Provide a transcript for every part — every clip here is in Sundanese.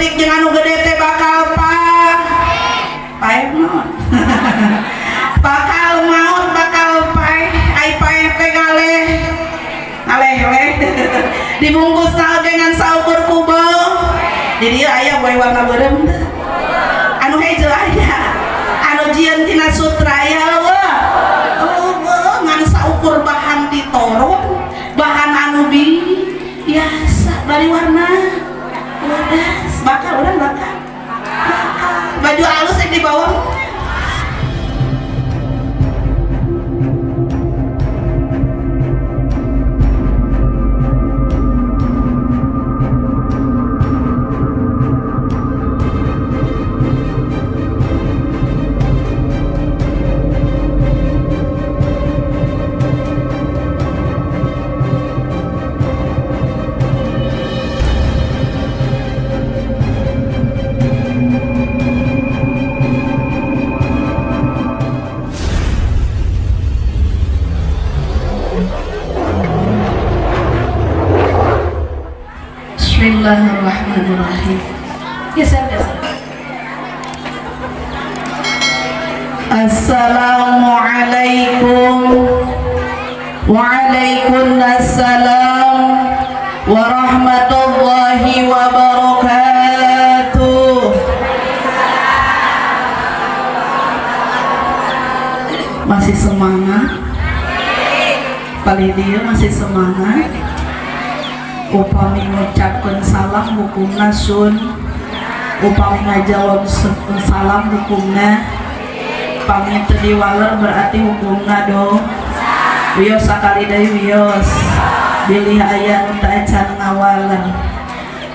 leutik jeung anu gede teh bakal paeh naon? Bakal maut, bakal paeh, ai paeh teh ngaleh ngaleh-leh dibungkusna oge ngan saukur kubo. Di dieu aya boy warna beureum teu? Anu hejo aya, anu jieun tina sutra aya eueuh. Eueuh ngan saukur bahan ditorong, bahan anu biasa bari warna bodas, bakal urang bakal. Bakal baju alus yang dibawa. Bismillahirrahmanirrahim. Geser, geser. Assalamualaikum. Waalaikumsalam warahmatullahi wabarakatuh. Masih semangat? Paling dia masih semangat. Upami ngucapkeun salam hukumna sun, upami ngajawab salam hukumna, pami teu diwaler berarti hukumna do. Wios sakali deui wios, bilih aya nu teu acan ngawaler.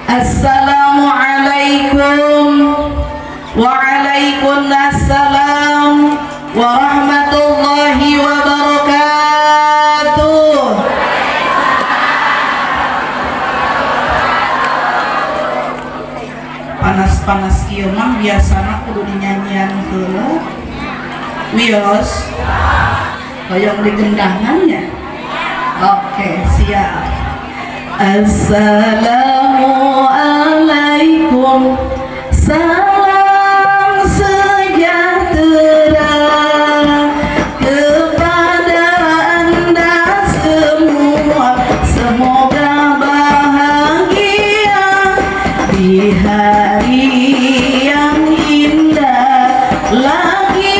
Assalamualaikum. Waalaikumsalam warahmatullahi wabarakatuh. Panas-panas kieu mah biasana kudu dinyanyian heula. Wios. Hoyong digendangan ya? Oke, siap. Assalamualaikum. Salam sejahtera kepada Anda semua. Semoga bahagia di hari yang indah lagi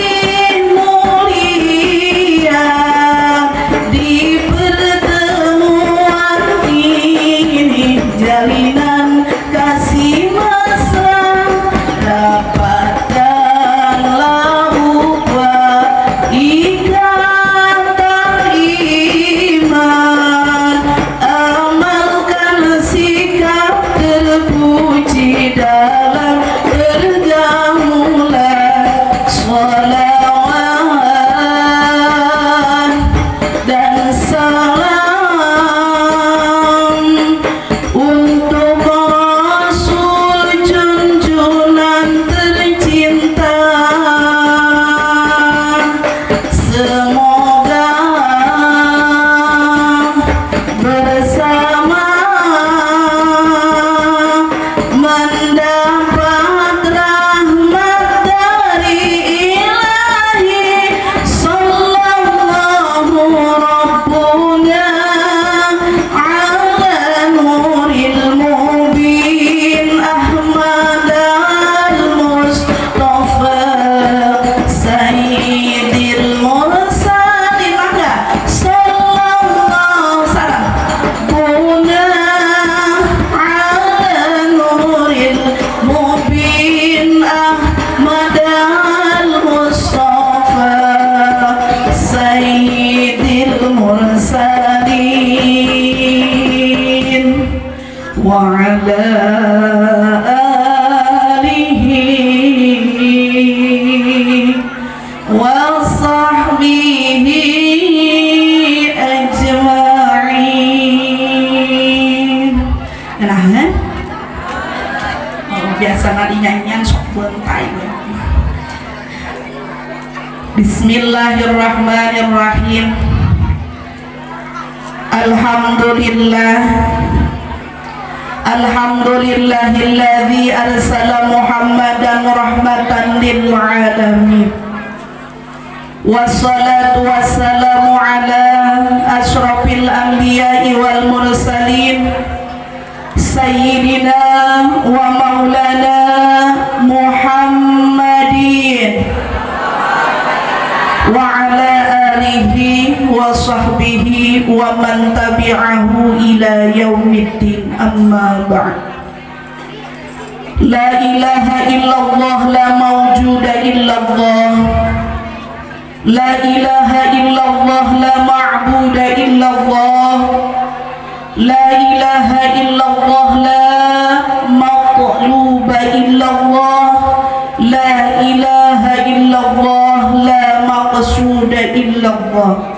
mulia. Di pertemuan ini jalinan kasih mesra dapatkanlah ukhuwah ikatan iman, amalkan sikap terpuji dalam pergaulan, sholawat dan salam untuk Rasul junjungan tercinta. Semoga bersama mendapat rahmat dari Ilahi. Sallallahu Rabbuna ala nuril mubin Ahmad al-Mustafa Sayyidil Mursalin. Mangga sallallahu salam Rabbuna ala nuril mubin Ahmad al-Mustafa Sayyidil Mursalin wa ala alihi wa sahbihi ajma'in. Nah, oh, biasana dinyanyian sok bentai. Bismillahirrahmanirrahim. Alhamdulillah. Alhamdulillahilladzi arsala Muhammadan rahmatan lil alamin. Wassalatu wassalamu ala asyrafil anbiya'i wal mursalin sayyidina wa maulana Muhammadin wa ala alihi wa sahbihi wa man tabi'ahu ila yaumiddin. Amma ba'd. La ilaha illallah, la mawjuda illallah. La ilaha illallah, la ma'buda illallah. La ilaha illallah, la matluba illallah. La ilaha illallah, la maqsuda illallah.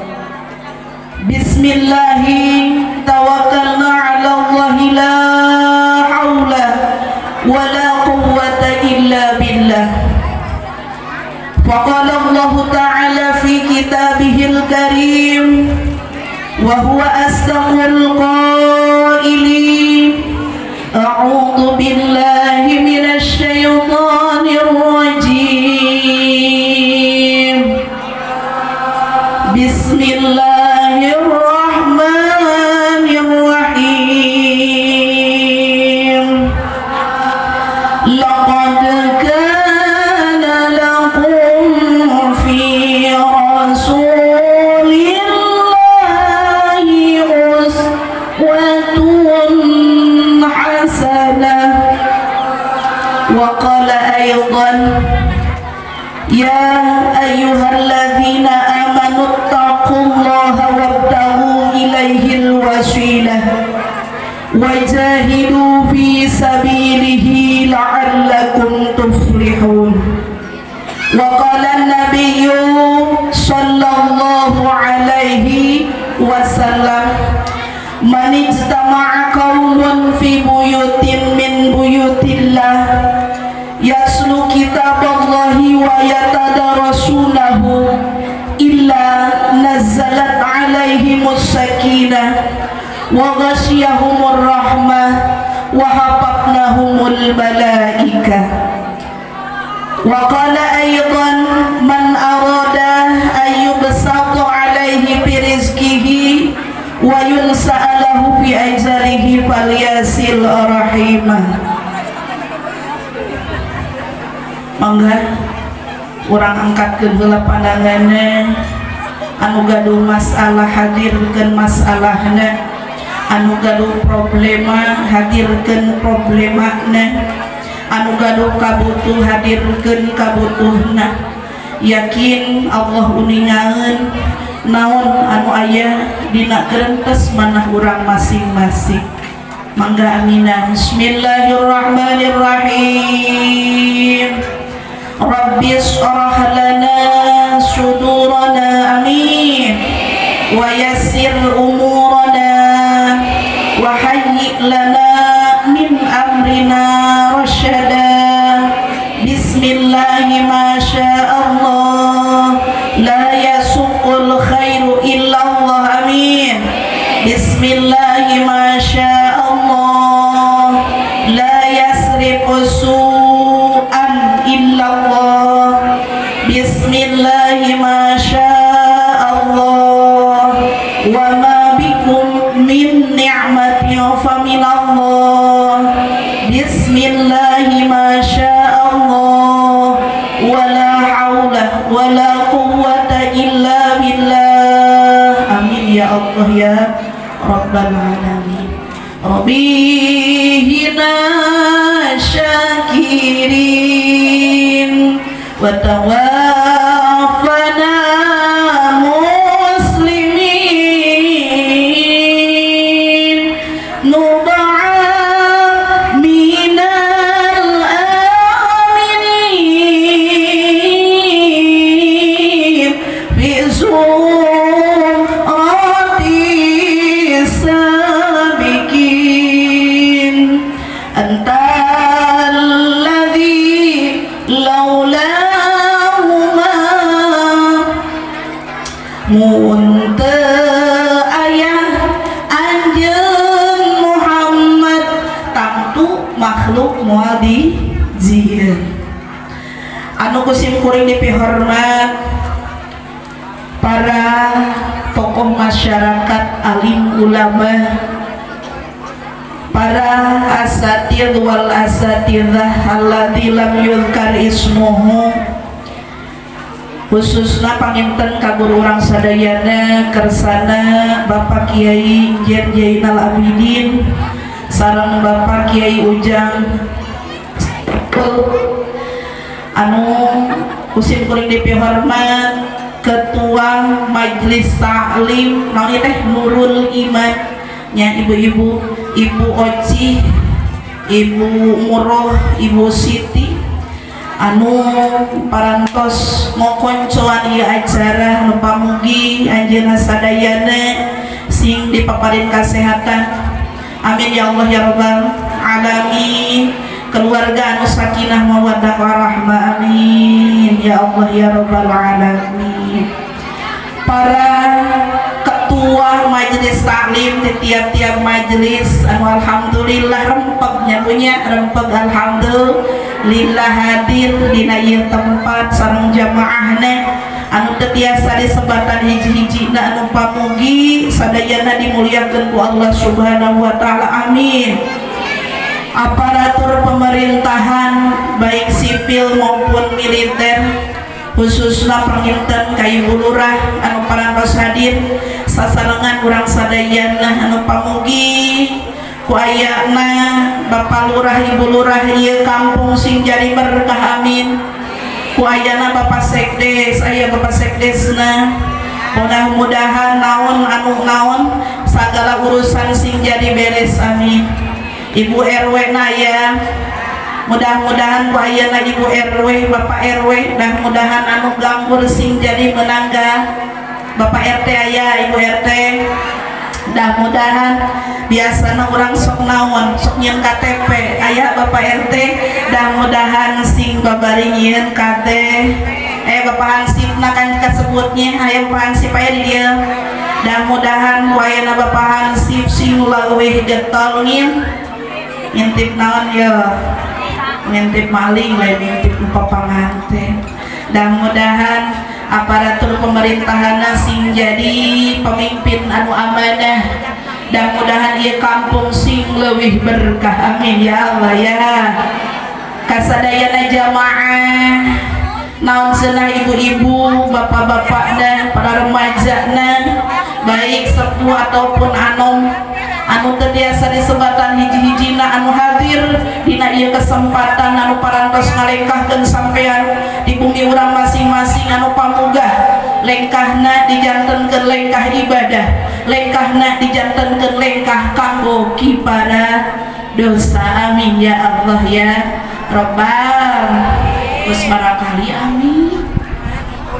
Bismillahi tawakkalna ala Allahi, la hawla wa la quwwata illa billah. Faqala Allah ta'ala fi kitabihil karim wa huwa asdaqul qailin. A'udzu billahi minasy syaithanir rajim. Bismillahirrahmanirrahim. Laqad kana lakum fi rasulillahi uswatun hasanah. Wa qala aydan ya ayyuhalladzina amanu ittaqullaha wabtaghu ilaihil wasilah wajahidu fi sabilihi la'allakum tuflihun. Wa qala an-nabiyyu sallallahu alaihi wasallam man ijtama'a qaumun fi buyutin min buyutillah yaslu kitaballahi wa yatadarasunahu illa nazzalat alaihimus sakinah wa ghasyiyahumur rahmah wa hafatnahumul malaikah. Wa qala aydan man arada an yubsata alaihi bi rizqihi wa yunsa'alahu fi ajalihi falyasil rahimah. Mangga urang angkatkeun heula pandanganna, anu gaduh masalah hadirkeun masalahna, anu gaduh problema hadirkeun problemana, anu gaduh kabutuh hadirkeun kabutuhna. Yakin Allah uningaeun naon anu aya dina kerentes manah urang masing-masing. Mangga aminah. Bismillahirrahmanirrahim. Rabbi shrah lana sudurana, amin, wa yassir umurana wa hayyi lana min amrina rasyada. Bismillahi ma sya'allah la yasuqul khairu illallah, amin. Bismillahi ma sya'allah la yasrifu su'an illallah. Bismillahi ma sya'allah wa ma bikum min ni'matin fa minallah. Bismillahi ma sya'allah wa la hawla wa la quwwata illa billah. Amin ya Allah ya Rabbal alamin. Rabbihina syakirin wa tawaffana muslimin nub'a minal aminin fi zumrati sabiqin. Anta alladhi laula makhluk moal dijieun. Anu kusim kuring dipihormat para tokoh masyarakat, alim ulama, para asatidz wal asatidzah alladzi lam yuzkar ismuhu, khususna panginten ka guru urang sadayana kersana Bapak Kiai Jen Jainal Abidin sareng Bapak Kiai Ujang anu kusim kuring dipihormat Ketua Majelis Taklim naon teh Nurul Iman nya, ibu-ibu, Ibu Oci, Ibu Muroh, Ibu Siti anu parantos ngokoncoan ieu acara nu pamugi anjeunna sadayana sing dipaparin kasehatan, amin ya Allah ya rabbal alamin. Keluarga anu sakinah mawaddah warahmah, amin ya Allah ya rabbal alamin. Para ketua majelis taklim di tiap-tiap majelis anu alhamdulillah rempegnya punya rempeg, alhamdulillah hadir dina ieu tempat sareng jamaahna anu teu tiasa disebatan hiji-hijina anu pamugi sadayana dimuliakeun ku Allah Subhanahu wa taala, amin. Aparatur pemerintahan baik sipil maupun militer, khususna panginten ka Ibu Lurah anu parantos hadir sasarengan urang sadayana anu pamugi ku ayana Bapak Lurah Ibu Lurah ieu kampung sing jadi berkah, amin. Ku ayana Bapak Sekdes, aya Bapak Sekdesna, mudah-mudahan naon anu naon sagala urusan sing jadi beres, amin. Ibu RW na ya, mudah-mudahan ku ayana Ibu RW Bapak RW, mudah-mudahan anu ganggur sing jadi menangga. Bapak RT aya, Ibu RT, mudah-mudahan biasana orang sok naon sok nyieun KTP aya Bapak RT, mudah-mudahan sing babari nyieun KTP. Bapak Hansipna kan kasebutnya, aya Bapak Hansip aya di dieu, mudah-mudahan ku ayana Bapak Hansip sing leuwih getol ngintip naon ya, ngintip maling lain ngintip papanganten. Mudah-mudahan aparatur pemerintahan sing jadi pemimpin anu amanah, mudah-mudahan ieu kampung sing leuwih berkah, amin ya Allah ya. Kasadayana jamaah naon cenah ibu-ibu, bapak-bapakna, para remajana, baik sepuh ataupun anom anu teu tiasa disebatan hiji-hijina anu hadir dina ieu kesempatan anu parantos ngalengkahkeun sampean di bumi urang masing-masing anu pamugah lengkahna dijantenkeun lengkah ibadah, lengkahna dijantenkeun lengkah kanggo kipara dosa, amin ya Allah ya rabbal. Geus barakali, amin.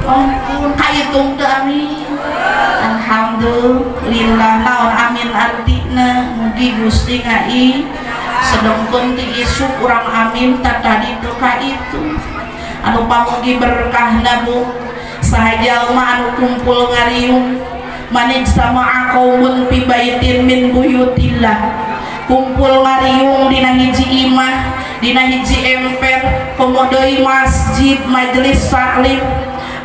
Ampun kaitung teu, amin. Alhamdulillah. Naon amin artina mugi Gusti ngai sedengkeun ti isuk urang amin tadi teu kaitu anu pamugi berkahna Bu. Saha jalma anu kumpul ngariung manij sama qaumun fi baitin min buyutillah, kumpul ngariung dina hiji imah, dina hiji emper, komo deui masjid majelis taklim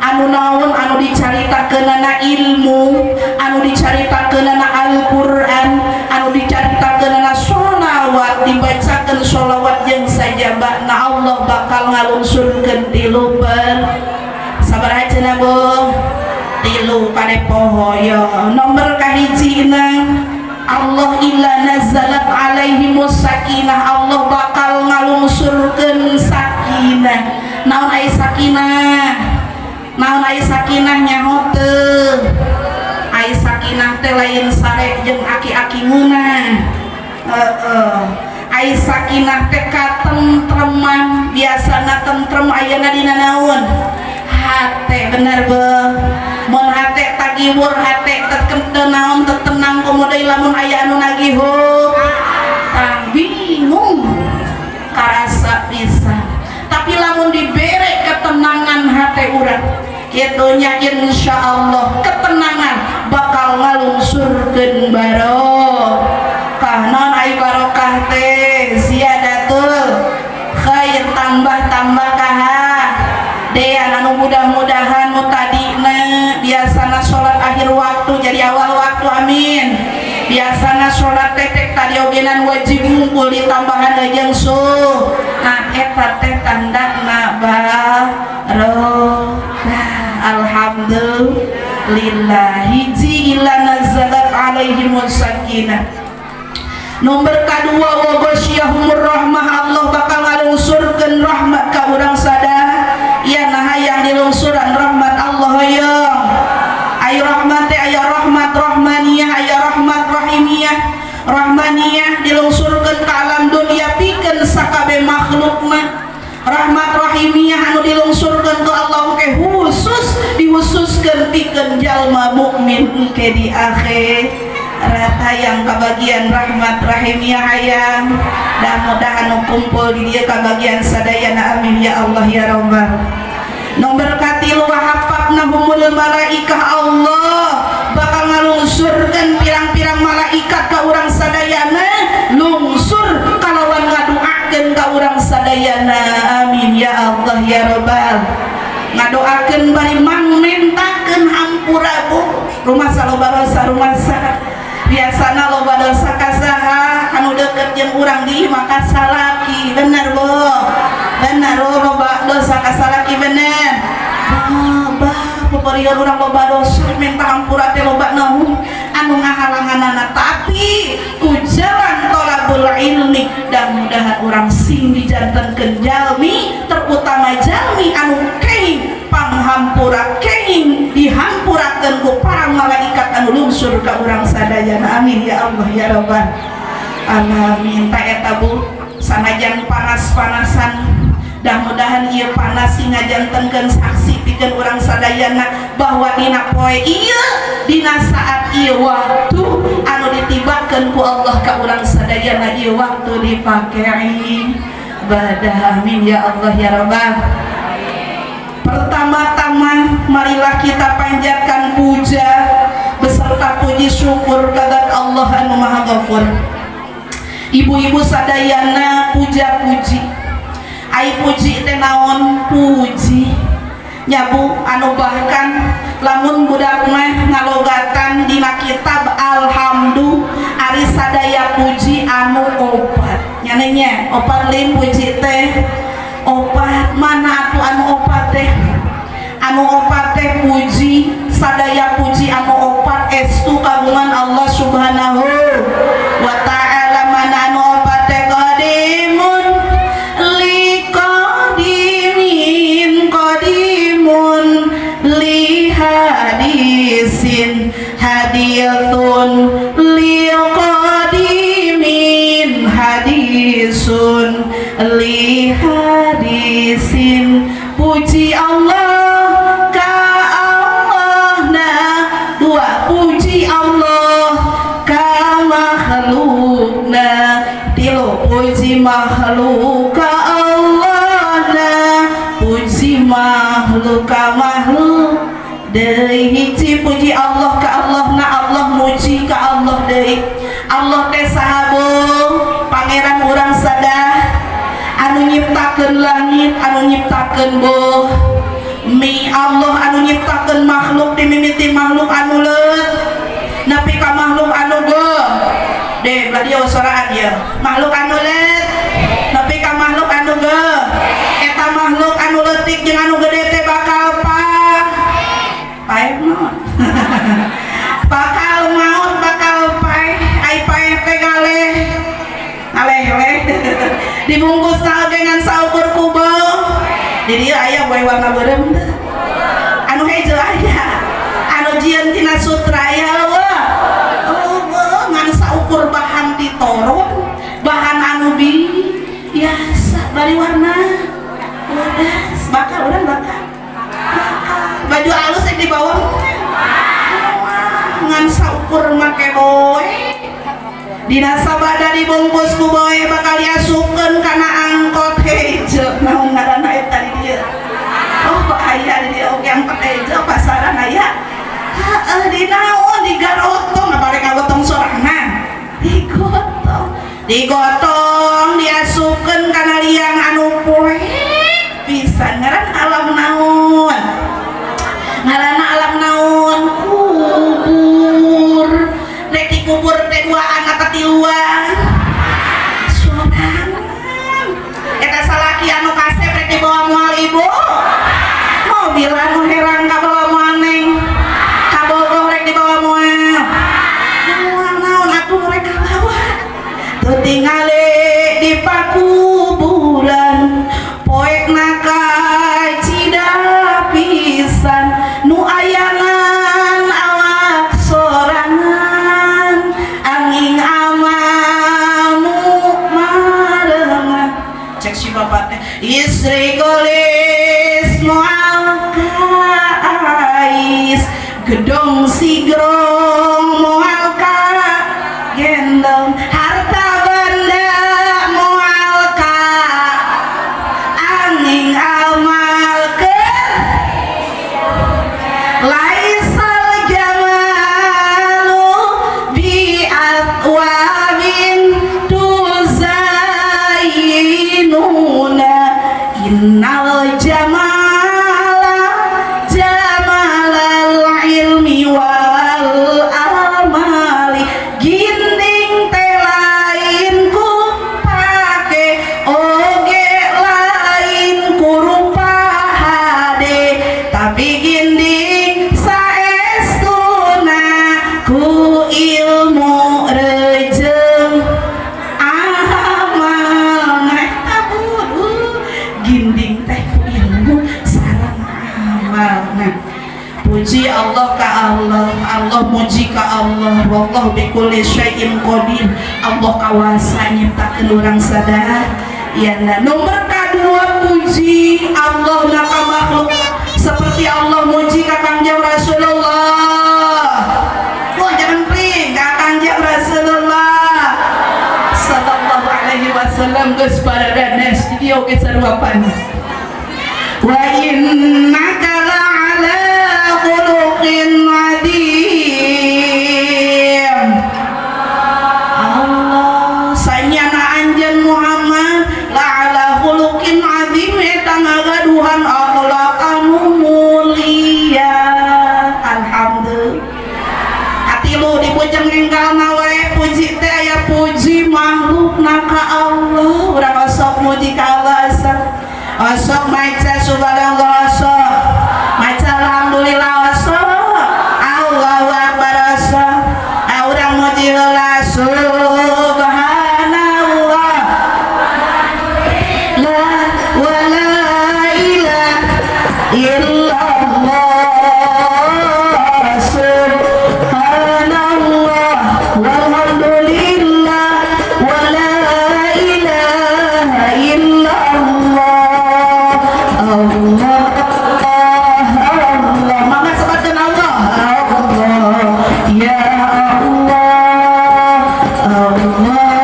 anu naon anu dicaritakeunana ilmu, anu dicaritakeunana Al-Qur'an, anu dicaritakeunana sholawat, dibacakeun sholawat jeung sajabana Allah bakal ngalungsurkeun tilu ber sabaraha cenah Bu? Tilu kade poho ya. Nomor kahijina Allah illa nazalat alaihimus sakinah, Allah bakal ngalungsurkeun sakinah. Naon ai sakinah? Naon ai sakinah nyaho teu? Ai sakinah teh lain sare jeung aki-aki ngeunah. Heeh. Ai sakinah teh katentreman, biasana tentrem ayeuna dina naon? Hate, bener beuh. Mun hate tagiwur, hate teu naon teu tenang komo deui lamun aya anu nagih tang bingung karasa pisan. Tapi lamun dibere ketenangan hate urang kitu nya insyaallah ketenangan bakal ngalungsurkeun barokah. Naon ai barokah teh? Ziyadatul Mudah-mudahan nu tadina biasana salat akhir waktu jadi awal waktu, amin. Biasana salat tetek tadi ogenan wajib ngumpul ditambahan jeung nah eta teh tandana barokah. Alhamdulillah hiji illa nazalat alaihimus sakinah. Nomor kadua wa ghasyiyahumur rahmah, Allah bakal ngalungsurkeun rahmat ka urang sadaya. Nah hayang dilungsuran rahmat Allah hoyong. Ayo rahmat teh aya rahmat rahmaniyah, aya rahmat rahimiyah. Rahmaniyah dilungsurkeun ka alam dunia pikeun sakabeh makhlukna. Rahmat rahimiyah anu dilungsurkeun ku Allah ke khusus dihususkeun pikeun jalma mukmin engke di akhirat. Hayang kabagian rahmat rahimiyah hayang, dan mudahan nu kumpul di dieu kabagian sadayana, amin ya Allah ya rabbal. Nomor katilu wa hafafnahumul malaikah, Allah bakal ngalungsurkeun pirang-pirang malaikat ka urang sadayana, lungsur kalawan ngadoakeun ka urang sadayana, amin ya Allah ya rabbal. Ngadoakeun bari mangmentakeun hampura bu, rumasa loba dosa, rumasa biasana loba dosa ka saha anu deukeut jeung urang di maka salaki, bener bu, bener loba dosa ka salaki, bener bah peperian urang loba dosa minta hampura teh loba naung anu ngahalanganana, tapi ku jalan tolabul ilmi dan mudahan urang sing dijantenkeun jalmi, terutama jalmi anu kenging panghampura, kenging dihampurakeun ku para malaikat anu lungsur ka urang sadayana, amin ya Allah ya rabbal alamin. Ta eta bu sanajan panas-panasan, mudah-mudahan ieu panas sing ngajantenkeun saksi pikeun urang sadayana bahwa dina poe ieu, dina saat ieu waktu anu ditibakeun ku Allah ka urang sadayana, ieu waktu dipake ibadah, amin ya Allah ya rabbal. Pertama-tama marilah kita panjatkan puja beserta puji syukur kepada Allah anu Maha Ghafur. Ibu-ibu sadayana puja-puji, ai puji teh naon? Puji nyabu anu bahkan lamun budak mah ngalogatan dina kitab alhamdu ari sadaya puji anu opat nyanenya opat lim puji teh opat mana atuh anu opat teh? Anu opat teh puji sadaya puji anu opat estu kagungan Allah Subhanahu wa ta'ala. Mana anu opat teh? Qadimun liqadimin qadimun lihadisin hadithun liqadimin hadisun lihadisin. Puji Allah ka Allahna, dua puji Allah ka makhlukna, tilu puji makhluk ka Allahna, puji makhluk ka makhluk deui. Hiji puji Allah ka Allahna, Allah muji ka Allah deui. Allah teh saha bu? Pangeran urang sadah anu nyiptakeun langit, anu nyiptakeun bumi. Allah anu nyiptakeun makhluk dimimiti makhluk anu leut nepi ka makhluk anu gede. Belah dieu soraan ieu makhluk anu leut nepi ka makhluk anu gede. Eta makhluk anu leutik jeung anu gede teh bakal paeh naon? Bakal maut, bakal paeh. Ai paeh teh ngaleh ngaleh dibungkus oge ngan saukur kubo. Di dieu aya boy warna beureum teu? Anu hejo aya, anu jieun tina sutra aya eueuh. Eueuh ngan saukur bahan ti toron, bahan anu biasa bari warna bodas. Bakal urang bakal baju alus yang di bawah ngan saukur make boy. Dina sabada dibungkus ku boy bakal diasupkeun kana angkot hejo. Naon ngaranna eta di dieu? Oh aya di dieu oge angkot hejo pasaran aya. Heeh di naon digarotong, balik ngagotong sorangan. Digotong, digotong diasupkeun kana liang anu poek pisan. Ngaran alam naon? cek si bapak teh istri gelis moal kaais gedong sigrong moal ka gendong harta benda moal ka angin amal ke laisal jamalu bi atwabin tuzainuna innal jamala jamalal ilmi wal amali ginding teh lain ku pake oge lain ku rupa hade tapi ginding saestuna ku ilmu rejeng amal eta bu ginding teh ku ilmu sareng amal. Nah, puji Allah ka Allah, Allah muji ka Allah, wallahu bikulli syai'in qadir. Allah kawasa nyiptakeun urang sadar. Ya, nah, nomor kedua puji Allah maka makhluk seperti Allah muji ka Kangjeng Rasulullah. Wah, jangan pling ka Kangjeng Rasulullah sallallahu alaihi wasallam geus paradanes di dieu ge sarua panas. Wa innaka la'ala khuluqin adzim. Allah sanyana anjeun Muhammad la'ala khuluqin adzim eta ngagaduhan akhlak anu mulia. Alhamdulillah. Katilu dipujeng enggalna wae puji teh aya puji makhlukna ka Allah. Urang osok muji ka Allah asa. Osok maca subhanallah osok maca alhamdulillah osok Allahu akbar osok urang muji heula subhanallah la wa la ilaha illallah subhanallah walhamdulillah wa la ilaha illallah Allah Allah. Mama sebutkan Allah Allah ya Allah Allah Allah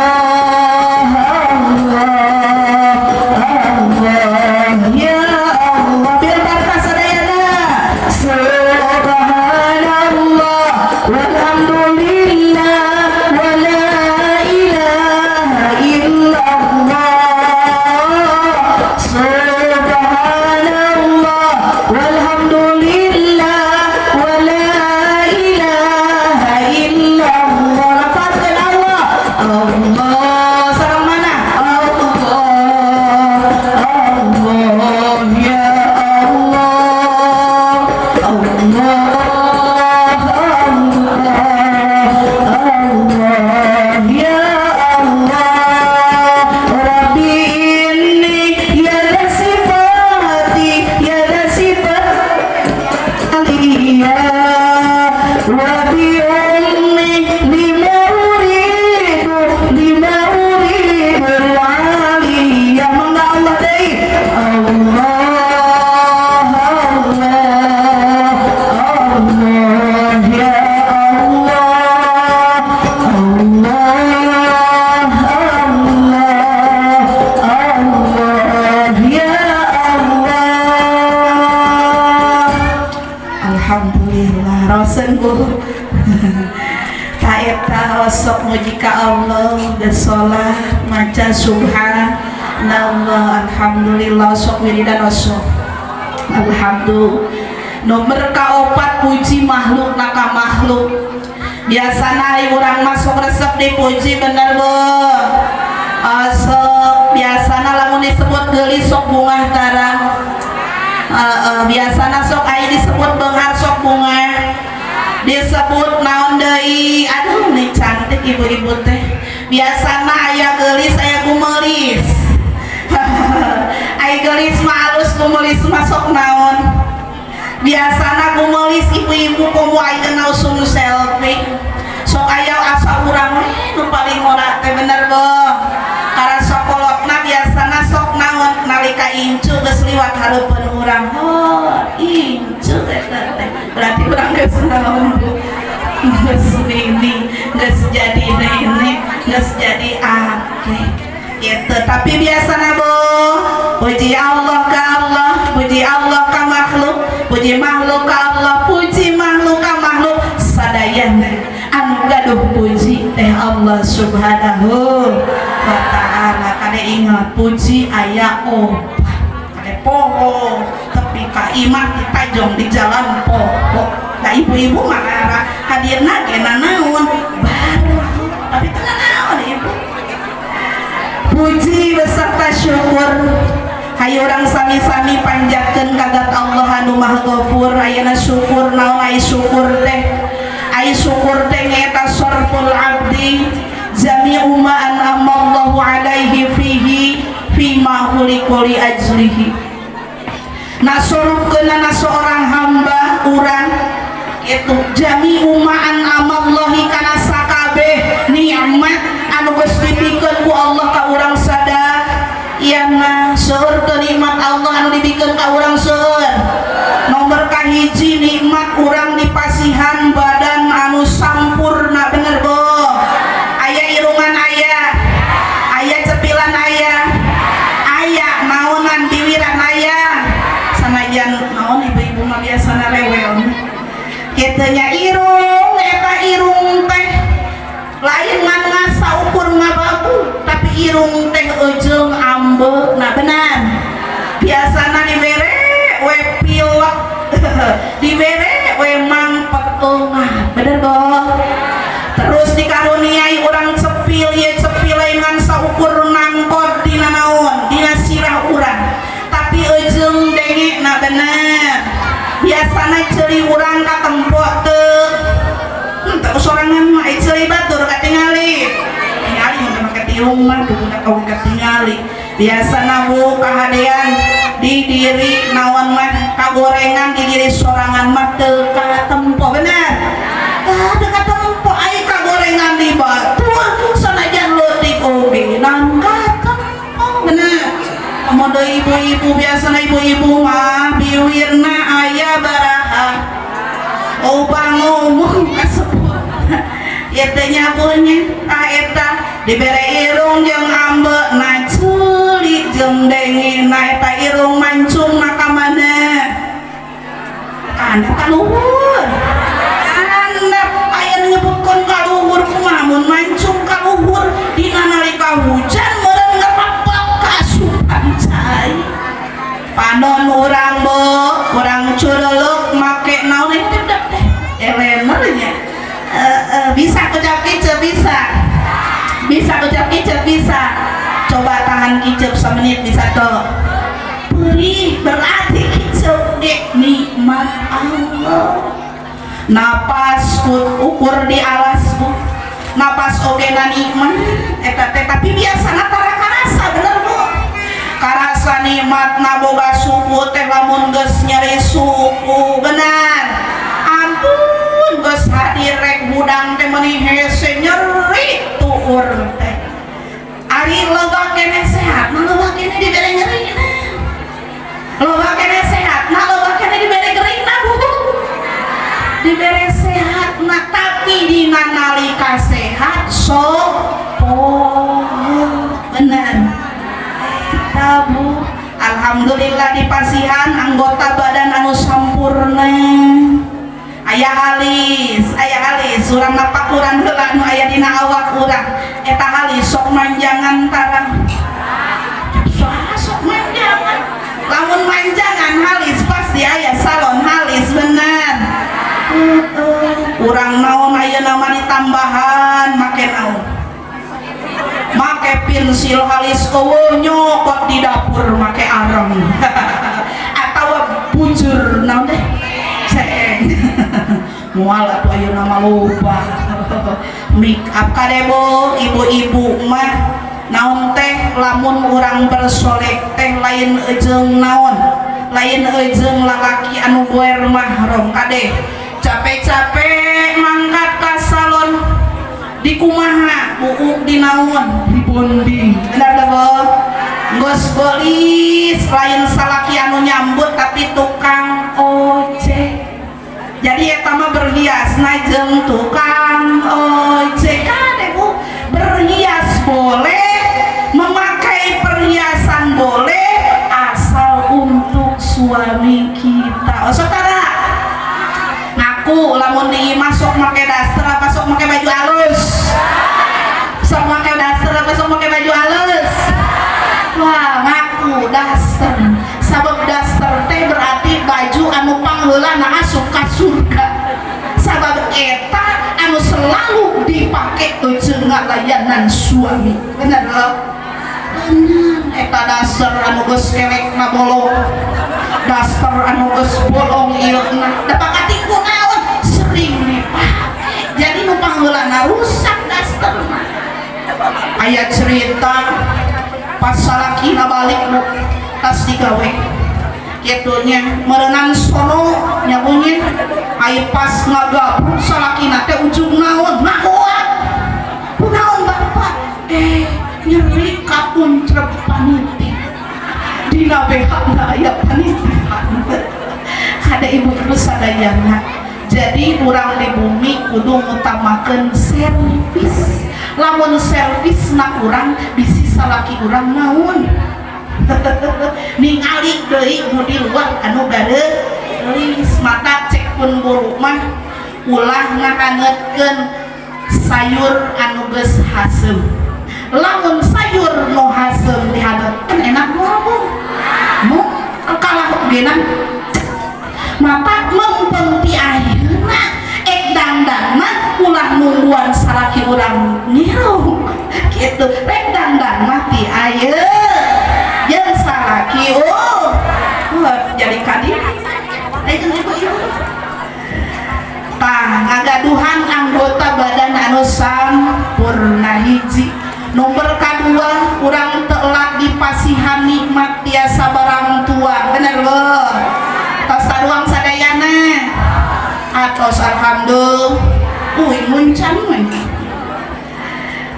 Allah ya Allah. Biar barkah sadayana subhanallah walhamdulillah wa la ilaha illallah subhanallah walhamdulillah wa la ilaha illallah. Lafazkeun Allah Allah sareng mana Allah Allah ya Allah Allah Allah Allah ya Allah. Rabbi inni ya sifati ya sifati ya wa bi ummi lima uridu al-aliyah. Mangga Allah deui Allah Allah Allah ya Allah Allah Allah Allah ya Allah. Alhamdulillah rasen bu taeta osok muji ka Allah geus salat maca subhanallah alhamdulillah osok wiridan osok alhamdulillah. Nomor kaopat puji makhluk naka makhluk. Biasana ai urang masuk resep dipuji bener bu osok biasana lamun disebut geulis sok bungah tarang. Biasana sok ai disebut beunghar sok bungah disebut naon deui aduh nih cantik ibu-ibu teh biasana aya geulis aya gumelis ai geulis mah alus gumelis mah sok naon biasana gumelis ibu-ibu komo ayeuna usum selfie sok aya asa urang we nu paling ora teh bener beuh karena sokolotna biasana sok naon lewat hareupeun urang oh incu eta teh berarti urang geus naon Bu geus nini geus jadi nenek geus jadi akeh gitu. Tapi biasana Bu puji Allah ka Allah, puji Allah ka makhluk, puji makhluk ka Allah, puji makhluk ka makhluk, sadayana anu gaduh puji teh Allah Subhanahu wa ta'ala. Kade ingat puji aya opat, kade poho tapi ka imah ditajong di jalan poho. Nah ibu-ibu mah hadirna ge nanaon baru tapi teu nanaon ibu. Puji beserta syukur hayu urang sami-sami panjatkeun ka Zat Allah anu Maha Ghafur. Ayeuna syukur naon ai syukur teh? Ai syukur teh nyaeta sarful abdi jami'u ma an'amallahu alaihi fihi fima khuliqa li ajlihi. Nasorkeunana seorang hamba urang itu jami'u ma an'amallahi kana sakabeh nikmat anu geus dibikeun ku Allah ka urang sadayana. Seueur teu nikmat Allah anu dibikeun ka urang seueur. Nomor kahiji nikmat urang dipasihan badan anu sampurna, bener Bu? Aya irungan aya, aya cepilan aya, aya naonan biwiran aya. Sanajan naon ibu-ibu mah biasana rewel kitu nya irung eta irung teh lain ngan ngasa ukur ngababu tapi irung teh ujung ambe. Nah benar biasana dibere we pilek dibere we mangpetungah, bener Bu? Terus dikaruniai urang cepil ye cepil lain ngan saukur nangkot dina naon dina sirah urang tapi ujung denge. Nah bener biasana ceuli urang katempok teu teu sorangan mah ceuli batur katingali tingali mun make tiung mah kudu kaum katingali. Biasana Bu kahadean di diri naon mah kagorengan di diri sorangan mah teu katempo, bener? Tah teu katempo ai kagorengan di batur sanajan leutik oge nang katempo, bener? Komodo ibu-ibu biasana ibu-ibu mah biwirna aya baraha obang ngomong kasebut ieu teh nya tah eta dibere irung jeung ambe na ceuli jeung denge na eta irung mancung na ka mana? Kana ka luhur. Kana aya nyebutkeun ka luhur kumaha mun mancung ka luhur dina nalika hujan meureun ngerebek kaasupan cai. Panon urang Bu, urang cureluk make naon teh teh elener nya. Bisa kecap kicep bisa. Bisa kecap kicep bisa. Coba tahan kicep semenit bisa tuh. Perih berarti kicep ge nikmat Allah. Napas ukur di alas Bu. Napas oge na nikmat eta teh tapi biasana tara karasa, bener Bu? Karasa nikmat na boga suku teh lamun geus nyeri suku, benar? Ampun geus hadir rek hudang teh meuni hese nyeri tuur teh. Ari loba keneh sehat, nah loba keneh dibere nyeri na. Loba keneh sehat, nah loba keneh dibere gering na Bu. Dibere sehat na tapi dina nalika sehat sok poho, bener? Eta Bu, alhamdulillah dipasihan anggota badan anu sampurna. Aya halis, urang napakuran heula nu aya dina awak urang. Eta halis sok manjangan tarang. Sok manjangan. Lamun manjangan halis pasti aya salon halis, bener? Urang naon ayeuna mah ditambahan make naon? Make pensil halis eueuh nyokot di dapur make areng. Atawa bujur naon teh? Ceng. Moal atuh ayeuna mah loba. Make up kade Bu, ibu-ibu mah naon teh lamun urang bersolek teh lain ejeung naon? Lain ejeung lalaki anu goer mahrom kade. Capek-capek mangkat ka salon dikumaha buuk di naon dibonding, bener teh Bu? Geus geulis lain salaki anu anu nyambut tapi tukang ojek. Jadi eta mah berhiasna jeung tukang ojek kan ibu. Berhias boleh, memakai perhiasan boleh, asal untuk suami kita. Oh saudara, ngaku lamun di masuk make daster apa sok make baju halus? Sok make daster apa sok make baju halus? Wah, ngaku daster. Sabab daster teh berarti baju anu pangheulana asup ka surga. Sabab eta anu selalu dipake jeung ngalayanan suami. Bener loh? Bener. Eta daster anu geus kelekna bolong. Daster anu geus bolong ieu na. Da pakati ku naon? Sering dipake. Jadi nu pangheulana rusak daster mah. Aya cerita pas salakina balik nu tas digawe kitunya merenang sono nyabunya ai pas ngagabruk salakina teh ujung naon ngakuat kunaon bapak nyeri kapuntrep paniti dina BH-na aya panitihan kada ibu terus sadayana. Jadi urang di bumi kudu ngutamakeun servis. Lamun servis na urang bisi salaki urang naon ningali deui nu di luar anu gareulis mata cek pun buru mah ulah ngahanetkeun sayur anu geus haseum. Lamun sayur nu haseum dihanetkeun enak moal bu? Mu kalah geunah mata mempeng ti ayeuna ek dangdang mah ulah nungguan salaki urang ngiruh kitu rek dangdang mah ti ayeuna jeung salaki oh jadi kadi jeung ibu-ibu tah ngagaduhan anggota badan anu sampurna hiji. Nomor kadua urang telat dipasihan nikmat tiasa barang tua. Bener loh? Tos saruang sadayana atos alhamdulillah uing muncan we.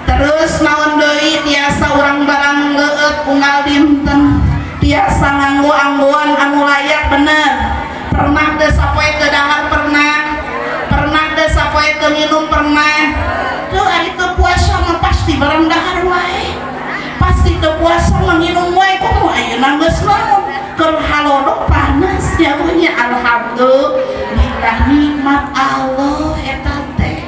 Terus naon deui tiasa urang barang leueut unggal dinten tiasa nganggo-anggoan anu layak. Bener? Pernah teu sapoe teu dahar? Pernah. Pernah teu sapoe teu minum? Pernah. Tuh ari teu puasa mah pasti barang dahar wae, pasti teu puasa mah nginum wae. Komo ayeuna geus naon keur halodo panas ya punya. Alhamdulillah nikmat Allah eta teh.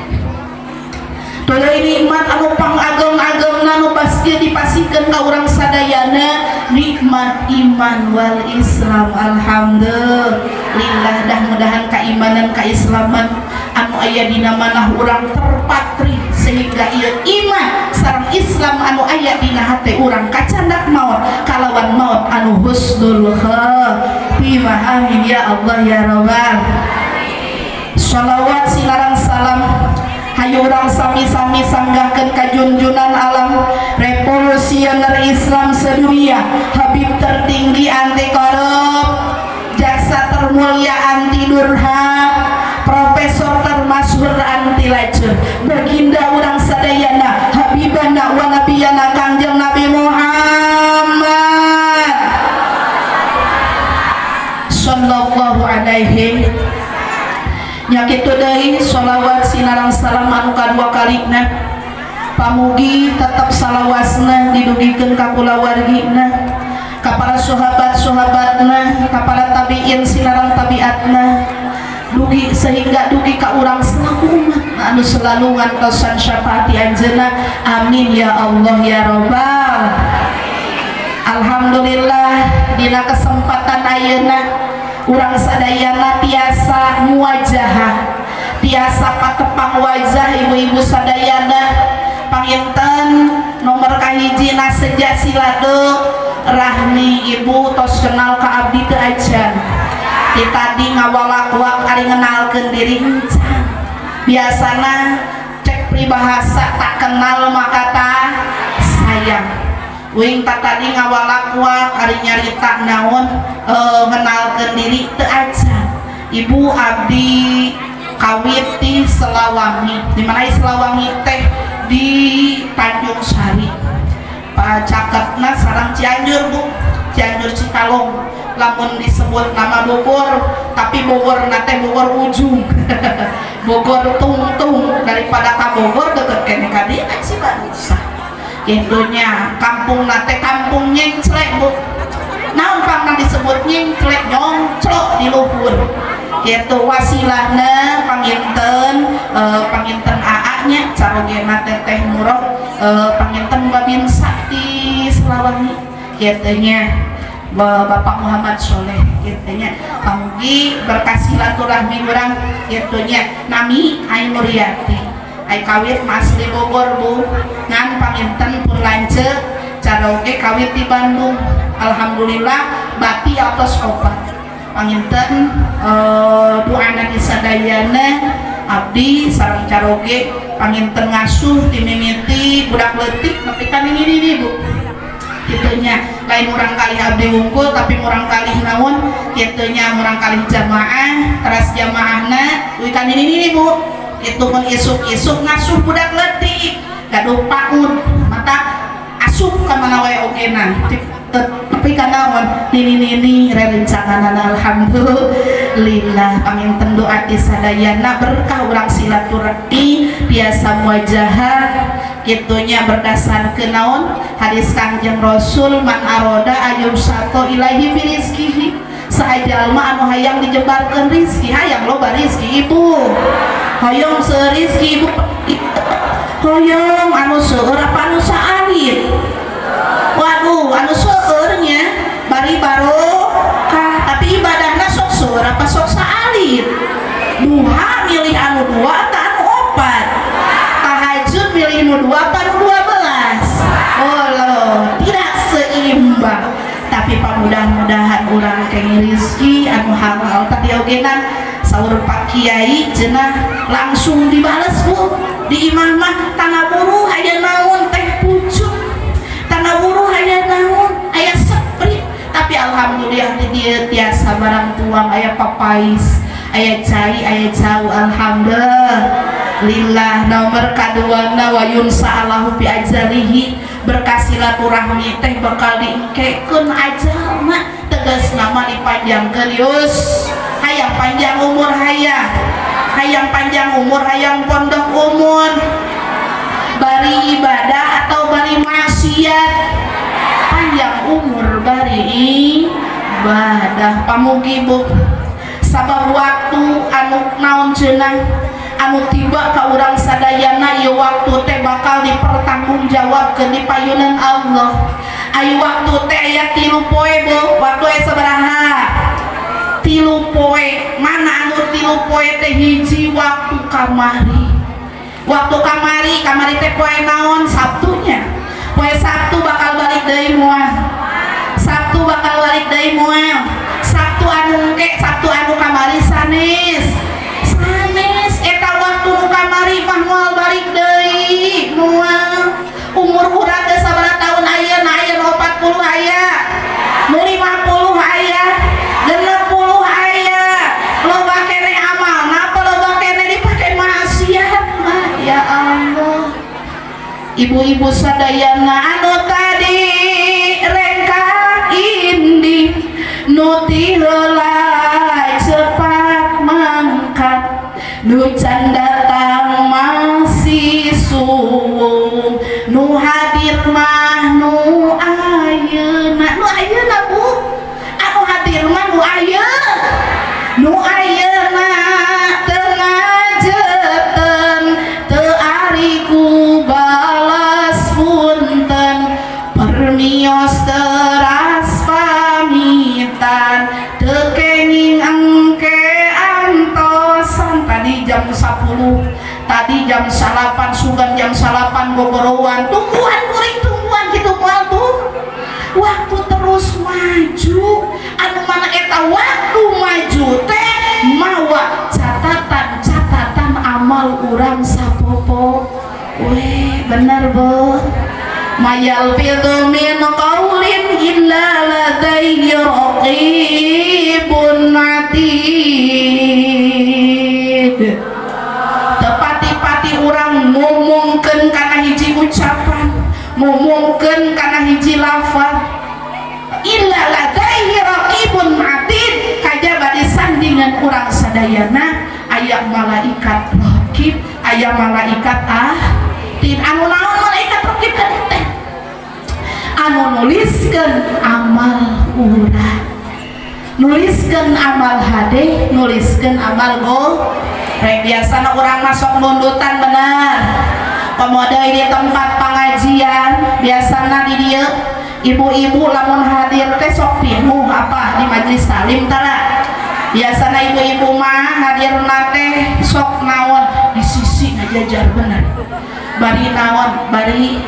Tuluy nikmat anu pangageng-agengna nu pasti dipasikeun ka urang sadayana nikmat iman wal Islam. Alhamdulillah dah mudahan keimanan keislaman anu aya dina manah urang terpatri sehingga ieu iman sareng Islam anu aya dina hate urang kacandak maot kalawan maot anu husnul khatimah. Amin ya Allah ya Rabbal. Shalawat silarang salam hayu urang sami-sami sanggahkeun ka junjunan alam revolusioner Islam sedunia, Habib tertinggi anti korup, jaksa termulia anti durhaka, profesor termasyhur anti lacur, baginda urang sadayana habibana wa nabiyana Kangjeng Nabi Muhammad sallallahu alaihi. Nya kitu deui sholawat sinarang salam anu kadua kalina pamugi tetep salawasna didugikeun ka kulawargina, ka para sahabat-sahabatna, ka para tabiin sinarang tabiatna, dugi sehingga dugi ka urang selaku umat anu selalu ngantosan syafaat anjeunna. Amin ya Allah ya Rabbal. Alhamdulillah dina kesempatan ayeuna urang sadayana tiasa muwajahah, tiasa patepang wajah ibu-ibu sadayana. Panginten nomor kahiji na seja silade rahmi ibu tos kenal ka abdi teu acan. Ti tadi ngawalak-wak ari ngenalkeun diri encan. Biasana cek pribahasa tak kenal maka tak sayang. Wing tak tadi ngawalak-wak ari nyarita naon ngenalkeun diri teu acan. Ibu abdi kawit ti Selawangi. Di mana Selawangi teh? Di Tanjung Sari. Pacaketna sareng Cianjur bu, Cianjur Cikalong. Lamun disebut nama Bogor, tapi Bogor nate Bogor ujung. Bogor tungtung daripada ka Bogor deket kene ka dieu kan Cibarusah. Itunya kampung nate kampung nyengclek Bu. Naon pangna disebut nyengclek nyongclok di luhur. Kitu wasilahna panginten panginten AA nya carogena teteh murok panginten Babinsa di Selawangi kitu nya. Bapak Muhammad Soleh gitunya pamugi berkah silaturahmi urang gitunya nami Ai Nuryati ai kawit asli Bogor Bu ngan panginten pun lanceuk caroge kawit di Bandung alhamdulillah bati atos opat panginten doana disadayana abdi sareng caroge panginten ngasuh dimimiti budak leutik nepi ka nini Bu gitunya lain murang kali abdi wungkul tapi murang kali naon gitunya murang kali jamaah teras jamaahna wikan ini Bu itu pun isuk-isuk ngasuh budak leutik gaduh PAUD mata asup ka mana wae ogena tapi kanaon nini-nini rerencanganana alhamdulillah panginten doa ti sadayana berkah urang silaturahmi biasa muajahah gitunya berdasar ke naon hadis Kangjeng Rasul man aroda ayumsato ilahi fi rizkihi saha jalma anu hayang dijebarkeun rizki hayang loba rizki ibu hoyong seueur rizki ibu hoyong anu seueur apa anu saalit waduh anu seueurnya bari barokah tapi ibadahna sok seueur apa sok saalit duha milih anu dua atau anu opat tahajud milih nu 2 apa nu 12 oh loh tidak seimbang tapi pamudah-mudahan urang kenging rizki anu halal tadi ogenan saur Pak Kiai cenah langsung dibales Bu di imah mah tanah buruh aya naon teh pucuk tanah buruh aya naon aya seprit tapi alhamdulillah di dieu tiasa barang tuang aya papais aya cai aya cau alhamdulillah nomor kaduana wa yunsa'alahu bi ajalihi berkah silaturahmi teh bakal diengkekeun ajalna tegas nama dipanjangkeun yus hayang panjang umur hayang hayang panjang umur hayang pondok umur bari ibadah atau bari maksiat panjang umur bari ibadah pamugi Bu sabab waktu anu naon cenah anu tiba ka urang sadayana ieu waktu teh bakal dipertanggungjawabkeun di payunan Allah. Ayo waktu teh aya 3 poe Bu waktu aya sabaraha 3 poe mana anu 3 poe teh hiji waktu kamari waktu kamari kamari teh poe naon Sabtunya poe Sabtu bakal balik deui moal Sabtu bakal balik deui moal Sabtu anu engke Sabtu anu kamari sanes sanes eta waktu nu kamari mah moal balik deui moal umur urang geus sabaraha taun ayeuna ayeuna 40 aya nu 50 aya 60 aya loba keneh amalna apa loba keneh dipake maksiat mah ya Allah ibu-ibu sadayana anu tadi rengkak indi nu ti heula cepat mangkat nu can datang masih suwung nu hadir mah nu ayeuna nu ayeuna Bu anu hadir mah nu ayeuna nu ayeuna teu ngajeuten teu ari ku balas punten permios teras pamitan teu kenging engke antosan tadi jam 10 tadi jam 9 sugan jam 9 gogorowan tungguan kuring tungguan gitu moal Bu waktu terus maju anu mana eta waktu maju teh mawa catatan-catatan amal urang sapopo weh bener Bu mayalfidhu min qaulin illa ladaihi raqibun atid tepati-pati urang ngomongkeun kana hiji ucapan ngomongkeun kana hiji lafaz Illa ladaihi raqibun atid kajaba disandingan urang sadayana aya malaikat raqib aya malaikat atid anu naon malaikat raqib teh anu nuliskeun amal urang nuliskeun amal hade nuliskeun amal goreng biasana urang masuk nundutan benar komodo di tempat pengajian biasana di dieu ibu-ibu lamun hadir teh sok pinuh apa di majelis taklim tara biasana ibu-ibu mah hadirna teh sok naon di sisi ngajajar bener bari naon bari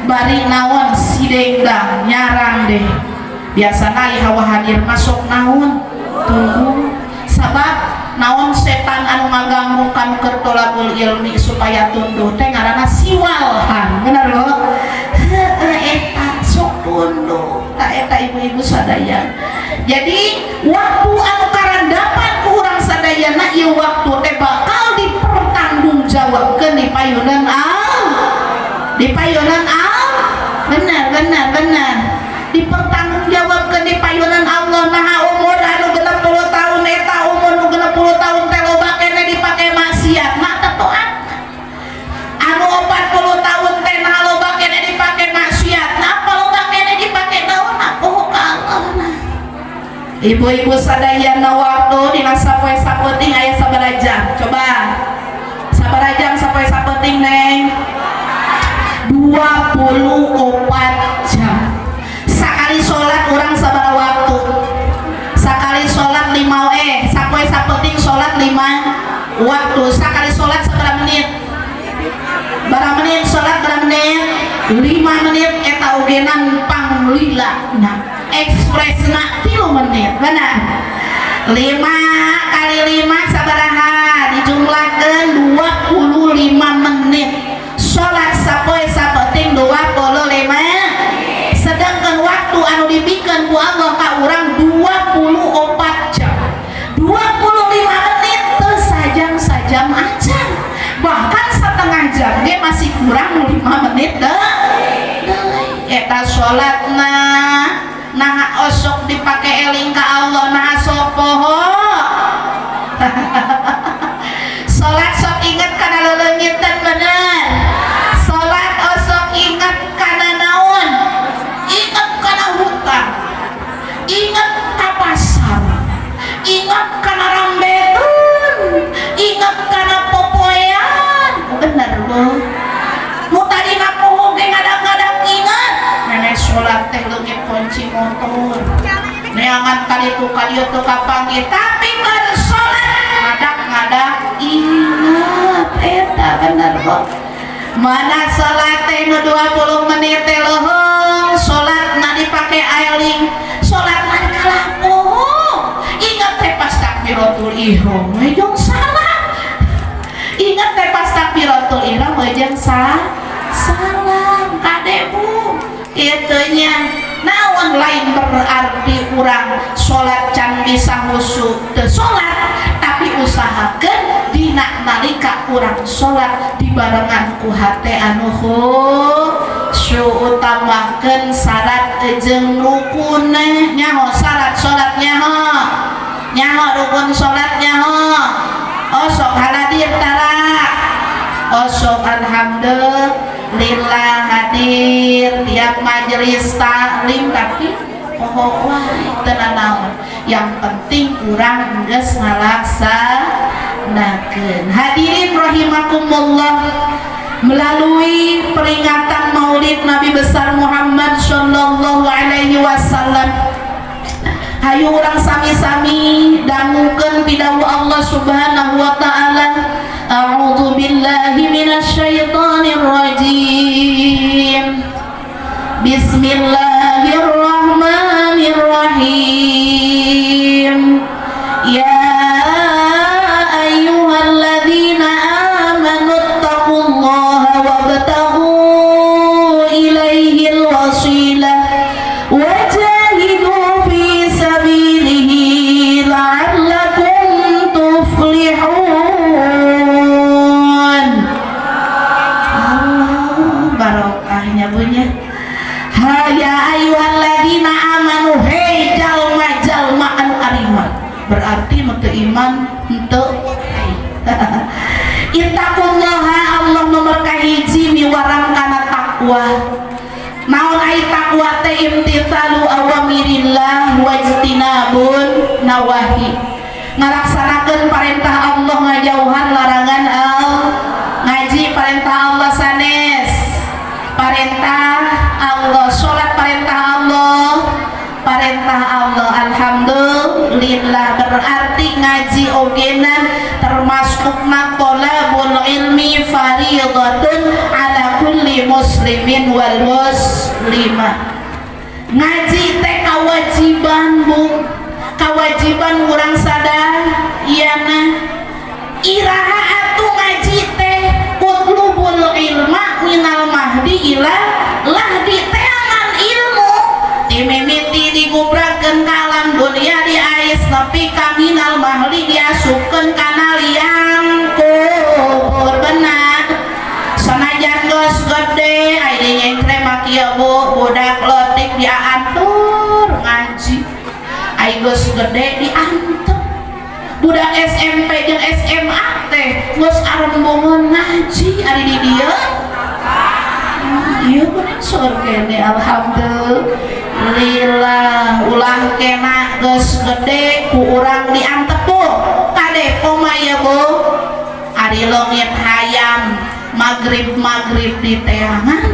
bari naon sidengdang nyarang deh biasana hawa hadir masuk naon tunggu sabab naon setan anu ngaganggu kan keur tolabul ilmi supaya tunduh teh ngaranna siwalhan bener loh eta sok tunduh ta eta ibu-ibu sadaya jadi waktu anu karandapan ku urang sadayana ieu waktu teh bakal dipertanggungjawabkeun di payunan Allah di payunan Allah benar benar benar dipertanggungjawabkeun di payunan Allah naha umur anu 60 tahun eta umur nu 60 tahun teh loba keneh dipake maksiat mah teu toat anu 40 tahun teh naha loba keneh dipake maksiat napa loba keneh dipake naon poho ka Allah. Ibu-ibu sadayana waktu dina sapoe sapeuting aya sabaraha jam coba sabaraha jam sapoe sapeuting neng 24 jam sakali sholat orang sabaraha waktu sakali sholat 5 sapoe sapenting sholat 5 waktu sakali sholat sabaraha menit berapa menit sholat berapa menit 5 menit eta ogenan panglila nah ekspresna 3 menit benar 5 kali 5 sabaraha dijumlahkeun 25 menit sholat sapoe sapenting 25 sedangkan waktu anu dibikeun ku Allah ka urang 24 jam 25 menit teu sajam-sajam acan bahkan setengah jam ge masih kurang 5 menit deui eta salatna nah osok dipake eling ka Allah nah sok poho salat sok inget kana leleungitan bener salat osok inget kana naon inget kana hutang inget ka pasar inget kana rambetan inget kana popoean bener bu nu tadina poho ge ngadang-ngadang inget nenek salat teh leungit kunci motor neangan kali tu kali teu kapanggih tapi keur salat ngadak-ngadak inget eta bener bu mana salat teh nu 20 menit teh leuheung salatna dipake aeling salatna kalah poho inget teh pas takbiratul ihram we jeung salah inget teh pas takbiratul ihram we jeung salam kade bu itunya naon lain berarti urang salat can bisa khusyuk teu salat tapi usahakeun dina nalika urang salat dibarengan ku hate anu khusyuk utamakeun syarat jeung rukunna nyaho syarat salat nyaho nyaho rukun salat nyaho osok haladir tara osok alhamdulillah hadir tiap majelis taklim tapi poho wae teu nanaon yang penting urang geus ngalaksanakeun. Hadirin rahimakumullah, melalui peringatan Maulid Nabi besar Muhammad sallallahu alaihi wasallam, hayu urang sami-sami dangukeun pidawuh Allah Subhanahu wa taala. A'udzu billahi minasyaitonir rajim. Bismillahirrahmanirrahim. Ya ayyuhalladzina amanu taqullaha wabtaghu ilaihil wasilah wajahidu fi sabilihi la'allakum tuflihun. Allah barokahnya punya. Ya ayyuhalladzina amanu hei jalma-jalma anu ariman berarti nu teu iman henteu. Ittaqullaha Allah nomor kahiji miwarang kana takwa. Naon ai takwa teh imtithalu awamirillah wajtinabun nawahi. Ngalaksanakeun parentah Allah ngajauhan larangan Allah. Ngaji parentah Allah sanes. Parentah Allah, salat parentah Allah, parentah Allah. Alhamdulillah berarti ngaji ogenan termasukna thalabul ilmi fariidatun ala kulli muslimin wal muslimah. Ngaji teh kewajiban bu, kewajiban urang sadayana. Iraha atuh ngaji teh utlubul ilma minal mahdi ila lahdi, teangan ilmu dimimiti digubrakeun ka alam dunia diais nepi ka minal mahdi diasupkeun kana liang kubur. Benar sanajan geus gede ai nyengkre mah kieu bu, budak leutik diatur ngaji, ai geus gede diantep. Budak SMP jeung SMA teh geus arembongan ngaji ari di dieu. Ieu bener seur kene alhamdulillah. Ulah kena geus gede ku urang diantep bu. Kade kumaha ieu bu? Ari leungit hayam magrib-magrib di teangan.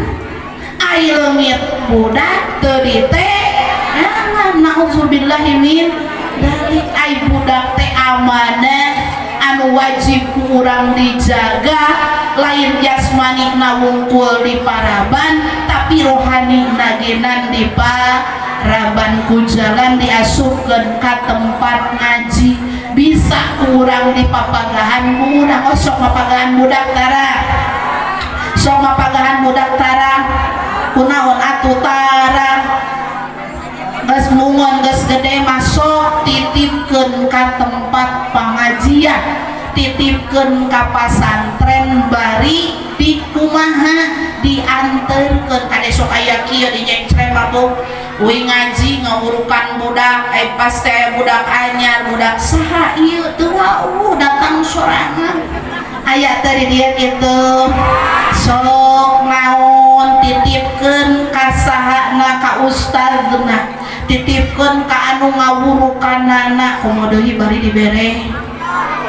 Ari leungit budak teu diteangan. Nauzubillahi min dzalik. Ai budak teh amanah anu wajib ku urang dijaga, lain jasmani na wungkul di paraban tapi rohani nagenan di paraban ku jalan diasupkeun ka tempat ngaji. Bisa kurang di papagahan urang, oh sok mapagahan budak tara, sok mapagahan budak tara kunaon atuh tara geus mungon geus gede masuk titipkeun ka tempat pengajian, titipkeun ka pasantren bari dikumaha dianterkeun ka sok aya kieu di nyengcrem mah bu. Uing ngaji ngawurukan budak, pas teh budak anyar, budak saha ieu teu wauh datang sorangan. Aya teh di dieu kitu. Sok naon titipkeun ka sahana ka ustazna, titipkeun ka anu ngawurukanana komo deui bari dibere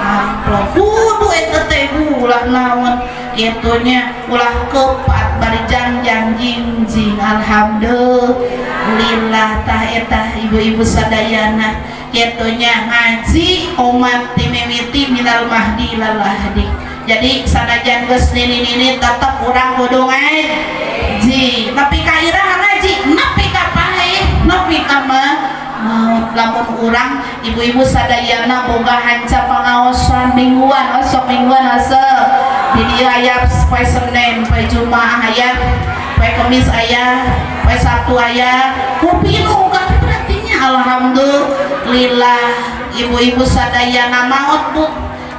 amplop. Kudu eta teh ulah naon itunya ulah kepat bari jangjang jingjing. Alhamdulillah tah eta ibu-ibu sadayana kitunya ngaji omat timimiti minal mahdi ilal lahdi. Jadi sanajan geus nini-nini tetep urang kudu ngaji nepi ka iraha ngaji nepi ka paeh nepi ka maut. Lamun urang ibu-ibu sadayana boga hanca pangaosan mingguan, osok mingguan osok di dieu aya poe Senin, poe Jumaah aya, poe Kemis aya, poe Sabtu aya, kupinu kan berartinya. Alhamdulillah ibu-ibu sadayana maot bu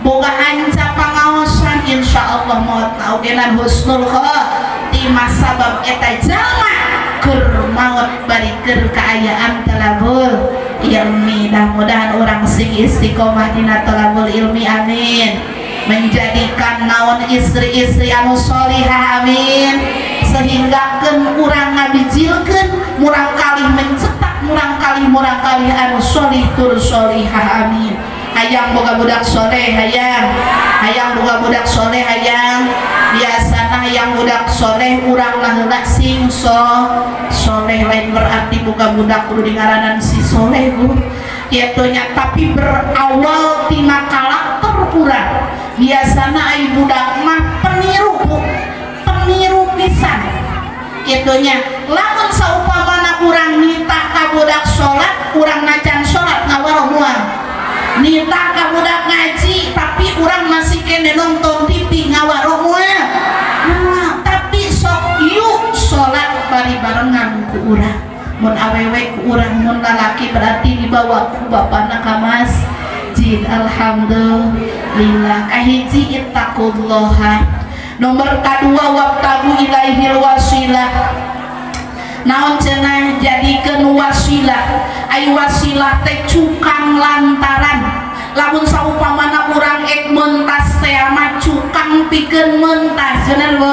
boga hanca pangaosan insyaallah maot ogenan husnul khotimah sabab eta jalma keur maot bari keur kaayaan talabul ilmi. Mudah-mudahan urang sing istiqomah dina talabul ilmi, amin. Menjadikan naon istri-istri anu sholihah, amin. Sehingga keun urang ngabijilkeun murang kalih mencetak murang kalih anu sholih tur sholihah, amin. Hayang boga budak soleh, hayang hayang boga budak soleh, hayang biasana hayang budak soleh urang lah sing soleh lain berarti boga budak kudu dingaranan si soleh bu kitu nya, tapi berawal tina karakter urang. Biasana ai budak mah peniru bu, peniru pisan kitu nya. Lamun saupamana urang nitah ka budak salat, urang nacan salat ngawaro moal. Nitah ka budak ngaji tapi urang masih kene nonton TV ngawaro moal. Nah, tapi sok yuk salat bari barengan ku urang. Mun awewe ku urang, mun lalaki berarti dibawa ku bapana ka masjid. Alhamdulillah. Kahiji ittaqullaha. Nomor kadua wabtagu ilaihil wasilah. Naon cenah jadikeun wasilah. Ai wasilah teh cukang lantaran. Lamun saupamana urang ek mentas teh mah cukang pikeun mentas, bener Bu?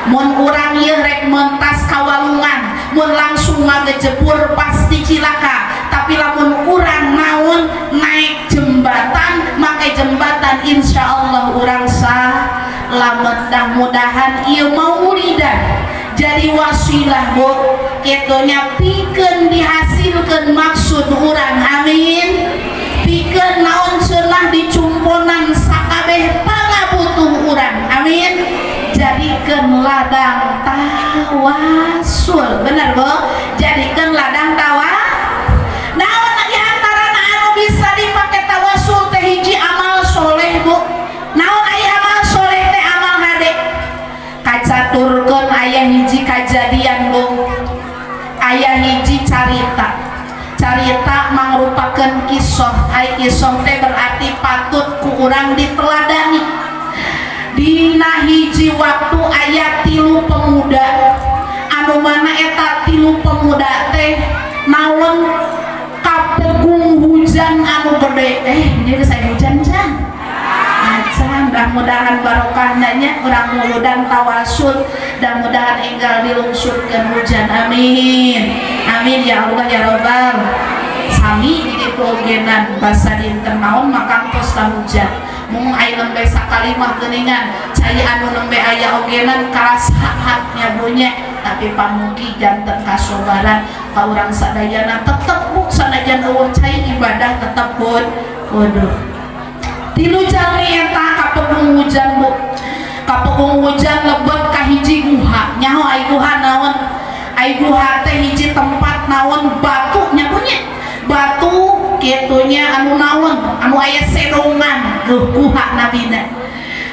Mun urang ieu rek mentas ka walungan, mun langsung ngagejebur pasti cilaka. Tapi lamun urang naon naik jembatan, make jembatan insyaallah urang sah lamet. Mudah-mudahan ieu maulidan jadi wasilah Bu, kitunya pikeun dihasilkeun maksud urang, amin. Pikeun naon cenah dicumponan sakabeh pangabutuh urang, amin. Jadikeun ladang tawasul, bener Bu? Jadikeun ladang tawa. Naon di antarana anu bisa dipake tawasul teh hiji amal soleh Bu. Naon aya amal soleh teh amal hade. Kacaturkeun aya hiji kajadian Bu, aya hiji carita. Carita mangrupakeun kisah. Ai kisah teh berarti patut ku urang diteladani. Dina hiji waktu aya 3 pemuda, anu mana eta 3 pemuda teh naon kapegung hujan anu gede. Ini saya hujan can acan, mudah-mudahan barokahna nya urang muludan tawasul, mudah-mudahan enggal dilungsurkeun hujan, amin amin ya Allah ya Robbal. Sami di ditu ogenan basa dinten naon maka tos hujan mung aya nembe sakali mah geuningan cai anu nembe aya ogenan karasa haknya bunya, tapi pamugi janten kasobaran ka urang sadayana tetep bu sanajan eueuh cai ibadah tetep kudu. 3 jalmi eta kapegung hujan Bu, kapegung hujan lebet ka hiji guha. Nyaho ai guha naon? Ai guha teh hiji tempat naon batu nya punya batu kitunya anu naon anu aya sedongan geuh guha nabina.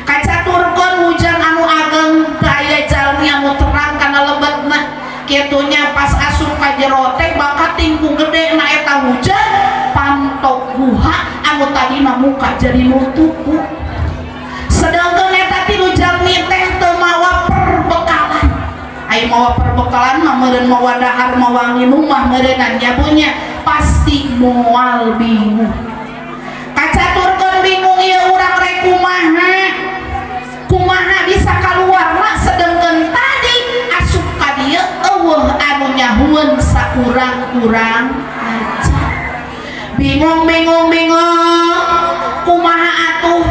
Kacaturkeun hujan anu ageng teu aya jalmi anu terang kana lebetna kitunya. Pas asup ka jero teh bakat tingku gede na eta hujan pantok guha anu tadina muka jadi nutup Bu. Sedangkan eta 3 jalmi teh teu mawa perbekalan. Ai mawa perbekalan mah meureun mawa dahar mawa nginum mah meureunnan nya punya pasti moal bingung. Kacaturkeun bingung ieu urang rek kumaha? Kumaha bisa kaluarna sedengkeun tadi asup ka dieu eueuh anu nyahueun sakurang-kurang aja. Bingung bingung bingung kumaha atuh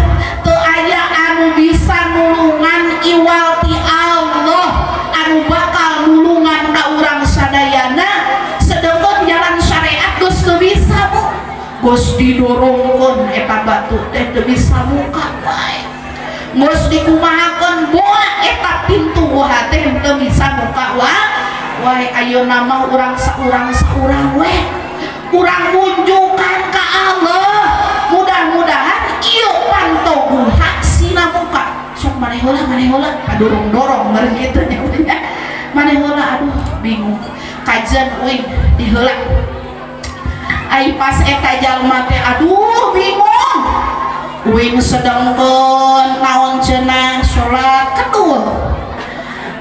teu aya anu bisa nulungan iwal ti Allah anu bakal nulungan ka urang sadayana, sedengkeun jalan syariat geus teu bisa Bu. Geus didorongkeun eta batu teh teu bisa muka wae. Geus dikumahakeun boa eta pintu guha teh teu bisa muka wae. Ayeuna mah urang saurang-saurang we. Urang munjungkan ka Allah, mudah-mudahan ieu panto guha sina muka. Sok maneh heula maneh heula padorong-dorong meureun kitu nya. Maneh heula aduh bingung. Kajen uing diheula. Ai pas eta jalma teh aduh bingung. Uing sedengkeun naon cenah salat kedul.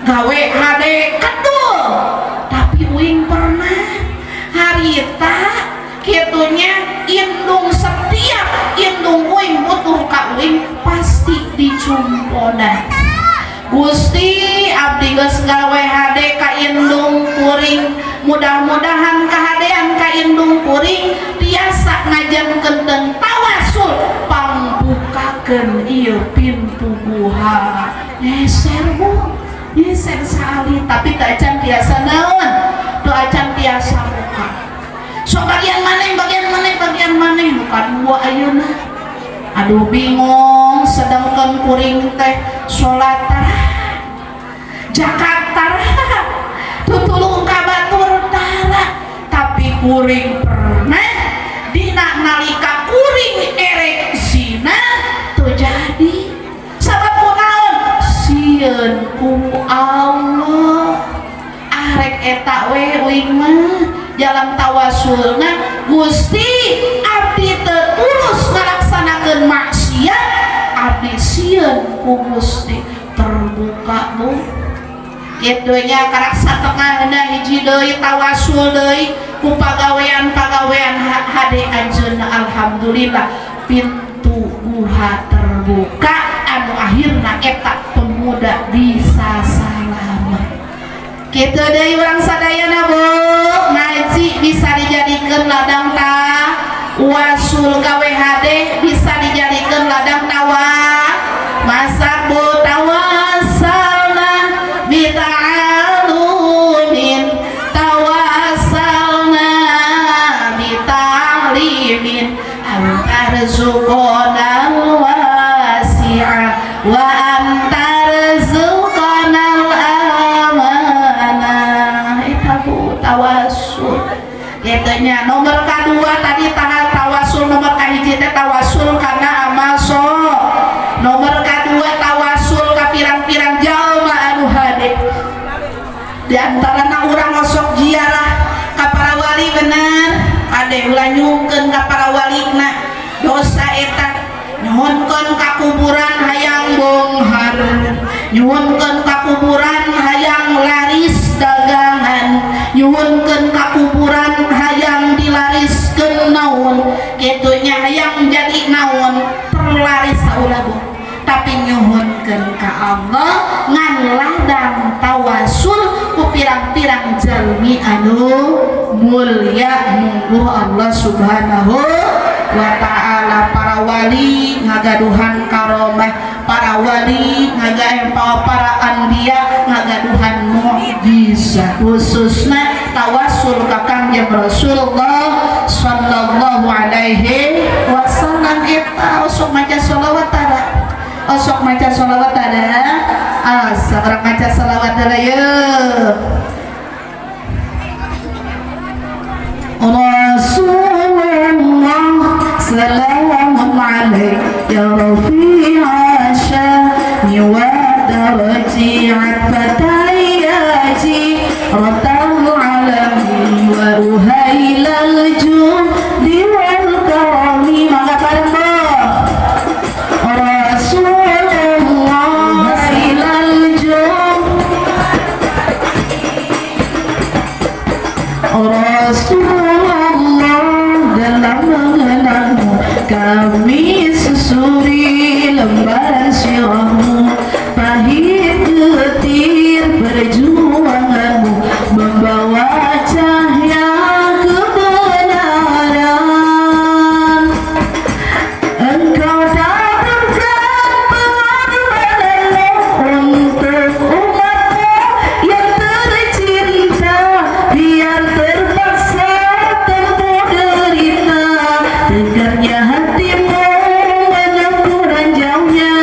Gawe hade kedul. Tapi uing pernah harita kitunya indung setiap indung uing butuh ka uing pasti dicumponan. Gusti abdi geus gawe hade ka indung kuring, mudah-mudahan kahadean ka indung kuring tiasa ngajankeun tawasul pangbukakeun ieu pintu guha. Nyeser Bu, nyeser saali tapi teu acan tiasa naon, teu acan tiasa muka. So bagian maneh bagian maneh bagian maneh nu kadua ayeuna. Aduh bingung sedengkeun kuring teh salat tara, zakat tara, tutulung ka batur tara, tapi kuring pernah dina nalika kuring erek zina teu jadi. Sabab kunaon? Sieun ku Allah. Arek eta we uing mah jalan tawasulna Gusti abdi teu tulus ngalaksanakeun maksiat, abdi sieun ku Gusti. Terbuka Bu, Kitu nya karak satengahna hiji deui tawasul deui ku pagawean-pagawean hade anjeunna alhamdulillah pintu guha terbuka anu akhirna eta pemuda bisa salamet. Kitu deui urang sadayana Bu, ngaji bisa dijadikeun ladang tawasul, gawe hade bisa dijadikeun ladang tawa masak Bu. Tawasalna bita'alumin, tawasalna bita'limin, antarzuqonal wasi'a wa antarzuqonal amanah. Eta Bu tawasul. Kitu nya nomor kadua tadi tanggal tawasul, nomor kahiji teh tawasul kana amal soleh, nomor kadua tawasul ka pirang-pirang jalma anu hade. Di antarana urang osok ziarah ka para wali bener, ade ulah nyungkeun ka para walina dosa eta, nyuhunkeun ka kuburan hayang bonghar, nyuhunkeun ka kuburan hayang laris dagangan, nyuhunkeun ka kuburan hayang dilariskeun naon, kitu nya hayang jadi naon terlaris saulah Bu. Tapi nyuhunkeun ka Allah ngan ladang tawasul ku pirang-pirang jalmi anu mulia nunggu Allah Subhanahu wa ta'ala. Para wali ngagaduhan karomah, para wali ngagaempal, para anbiya ngagaduhan mukjizat, khususna tawasul ka Kangjeng Rasulullah sallallahu alaihi wasallam. Eta osok maca sholawat tara, osok maca sholawat tara, sekarang maca sholawat tara yeuh. Rasulullah salamun alaik ya rafi'a syani wa darji'at fatayaji ratal alami wa uhailal judi wal karami. Mangga bareng Bu. Rasulullah ilal jud Rasulullah dalam mengenangmu kami susuri lembaran sirahmu, pahit getir perjuanganmu membawa cahaya kebenaran. Engkau datangkan pengorbananmu untuk umatmu yang tercinta, biar terpaksa tempuh derita, tegarnya hatimu menempuh ranjaunya.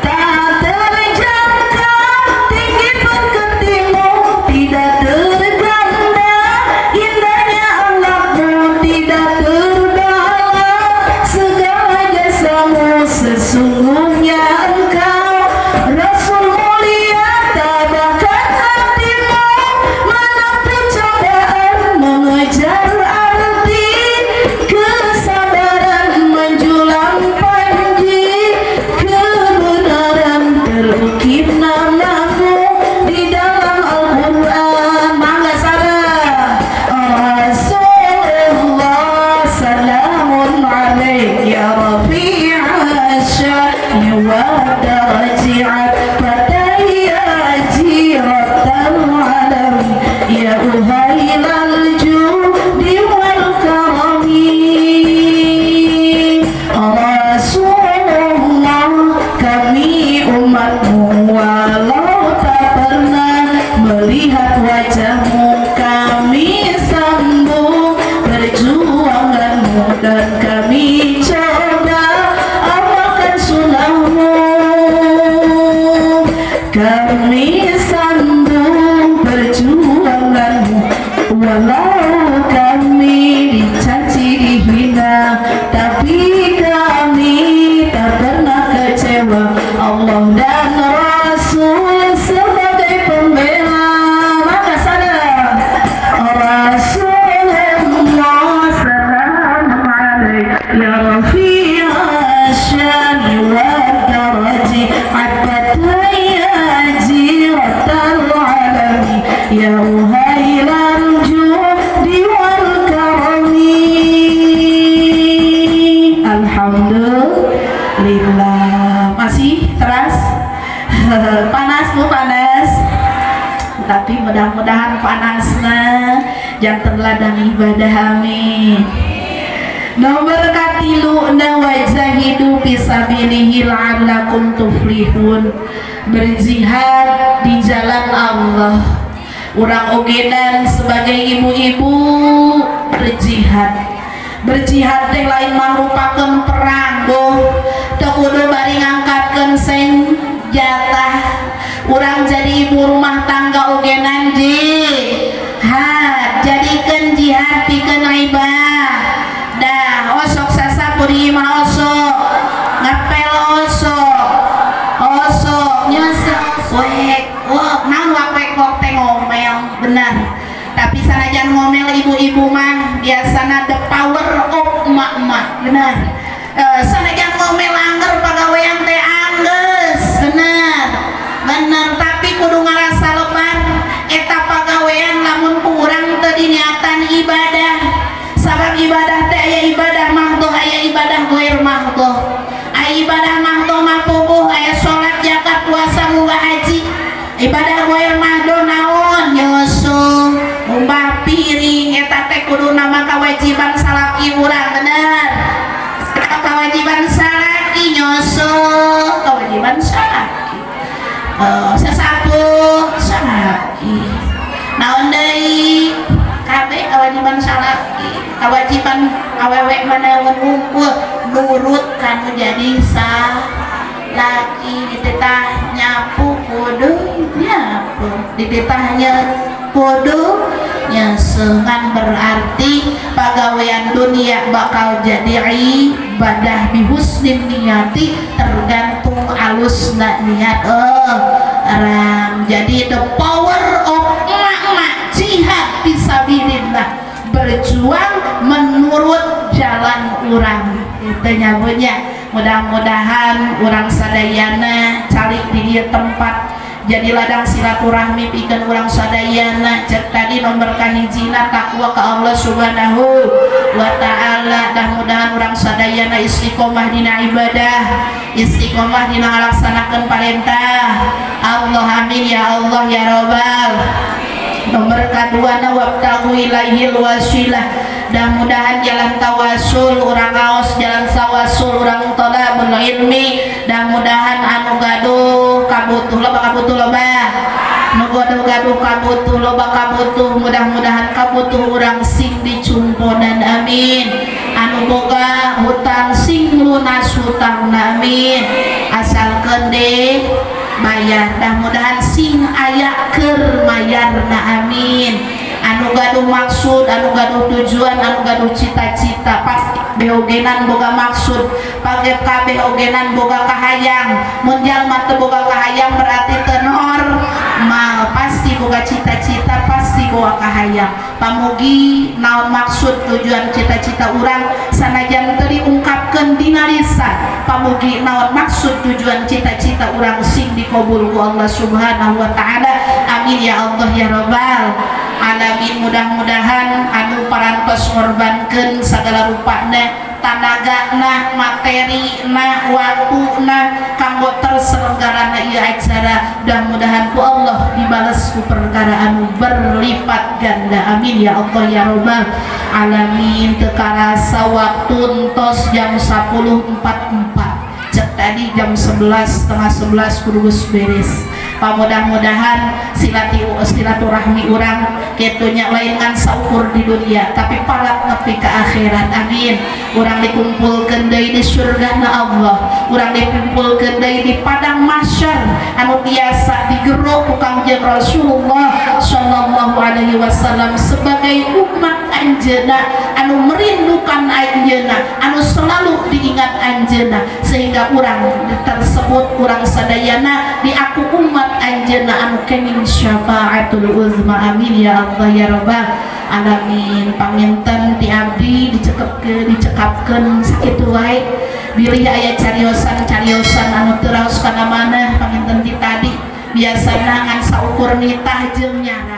Tak terjangkau tinggi pekertimu, tidak tergambar indahnya akhlakmu, tidak terbalas segala jasamu. Sesungguhnya engkau Rasul mulia, tabahkan hatimu menempuh cobaan, mengejar arti kesabaran, menjulang panji kebenaran, terukir namamu di dalam Al-Quran. Mangga sareng Rasulullah salamun alaik ya rafi'a syani wa darji'at fatayaji ratal alami ya uhailal judi wal karami. Rasulullah kami umatmu, walau tak pernah melihat wajahmu, kami sambung perjuanganmu dan kami coba amalkan sunnahmu. Kami sambung perjuanganmu, walau kami dicaci dihina, tapi kami tak pernah kecewa. Allah dan Rasul sebagai pembela. Maka sana Ya uhailal judi wal karami. Alhamdulillah. Masih teras panas bu, panas, tapi mudah-mudahan panasna janten ladang ibadah, amin. Nomor katilu na wajahidu fisabilihi la'allakum tuflihun. Berjihad di jalan Allah. Urang ogedan sebagai ibu-ibu berjihad. Berjihad teh lain mangrupakeun perang boh, teu kudu bari ngangkatkeun senjata. Urang jadi ibu rumah tangga ogenan jihad, jadikeun jihad pikeun ibadah. Dah osok sasapu di imah osok, ngepel osok, osok nyesek wek wok naon wek wok teh ngomel benar. Tapi sanajan ngomel ibu-ibu mah biasana the power of emak-emak benar. Sanajan ngomel angger pagawean teh angges benar benar, tapi kudu ngarasa lebar eta pagawean lamun kurang teu diniatan ibadah. Sabab ibadah teh aya ibadah mahdoh, aya ibadah ghair mahdoh. Aya ibadah mahdoh mah puguh, aya salat, zakat, puasa, munggah haji. Ibadah ghair mahdoh naon? Nyusuh, ngumbah piring, eta teh kuduna mah kewajiban salaki urang bener. Kewajiban salaki nyusuh, kewajiban salaki. Sasapu salaki. Naon deui? Kabeh kewajiban salaki. Kewajiban awewe mana wungkul nurut kanu jadi salaki. Dititah nyapu kudu nyapu, dititah kudu nyesengan, berarti pagawean dunia bakal jadi ibadah bihusnin niati, tergantung alusna niat orang. Jadi the power of emak-emak jihad fisabilillah, berjuang menurut jalan urang. Itu nyabunya. Mudah-mudahan urang sadayana calik di dieu tempat jadi ladang silaturahmi pikeun urang sadayana. Cek tadi nomor kahijina takwa ka Allah Subhanahu wa ta'ala. Mudah-mudahan urang sadayana istiqomah dina ibadah, istiqomah dina ngalaksanakeun parentah Allah, amin ya Allah ya robbal. Nomor kaduana wabtagu ilaihil wasilah. Mudah-mudahan jalan tawasul urang ngaos, jalan tawasul urang thalabul ilmi. Mudah-mudahan anu gaduh kabutuh loba, kabutuh loba, nu gaduh kabutuh loba kabutuh, mudah-mudahan kabutuh urang sing dicumponan, amin. Anu boga hutang sing lunas hutangna, amin. Asalkeun de bayar, mudah-mudahan sing aya keur mayarna, amin. Anu gaduh maksud, anu gaduh tujuan, anu gaduh cita-cita, pasti beogenan boga maksud, pake kabeh ogenan boga kahayang. Mun jalma teu boga kahayang berarti teu normal, pasti boga cita-cita, pasti boga kahayang. Pamugi naon maksud tujuan cita-cita urang sanajan teu diungkapkeun dina lisan, pamugi naon maksud tujuan cita-cita urang sing dikabul ku Allah Subhanahu wa ta'ala, amin ya Allah ya robbal alamin. Mudah-mudahan anu parantos ngorbankeun sagala rupana, tanagana, materina, waktuna kanggo terselenggarana ieu acara, mudah-mudahan ku Allah dibales ku perkara anu berlipat ganda, amin ya Allah ya robbal alamin. Teu karasa waktu entos jam 10.44, cek tadi jam 11, 10:30 kudu geus beres. Mudah-mudahan silaturahmi urang kitunya lain ngan saukur di dunia tapi palak nepi ka akhirat, amin. Urang dikumpulkeun deui di surgana Allah, urang dikumpulkeun deui di padang mahsyar anu biasa digerok ku Kangjeng Rasulullah sallallahu alaihi wasallam sebagai umat anjeunna anu merindukan anjeunna, anu selalu diingat anjeunna, sehingga urang tersebut urang sadayana diaku umat anjeunna anu kenging syafaatul uzma, amin ya Allah ya robbal alamin. Panginten ti abdi dicekapkeun sakitu wae, bilih aya cariosan-cariosan anu teu raos kana manah. Panginten ti tadi biasana ngan saukur nitah jeung nyara.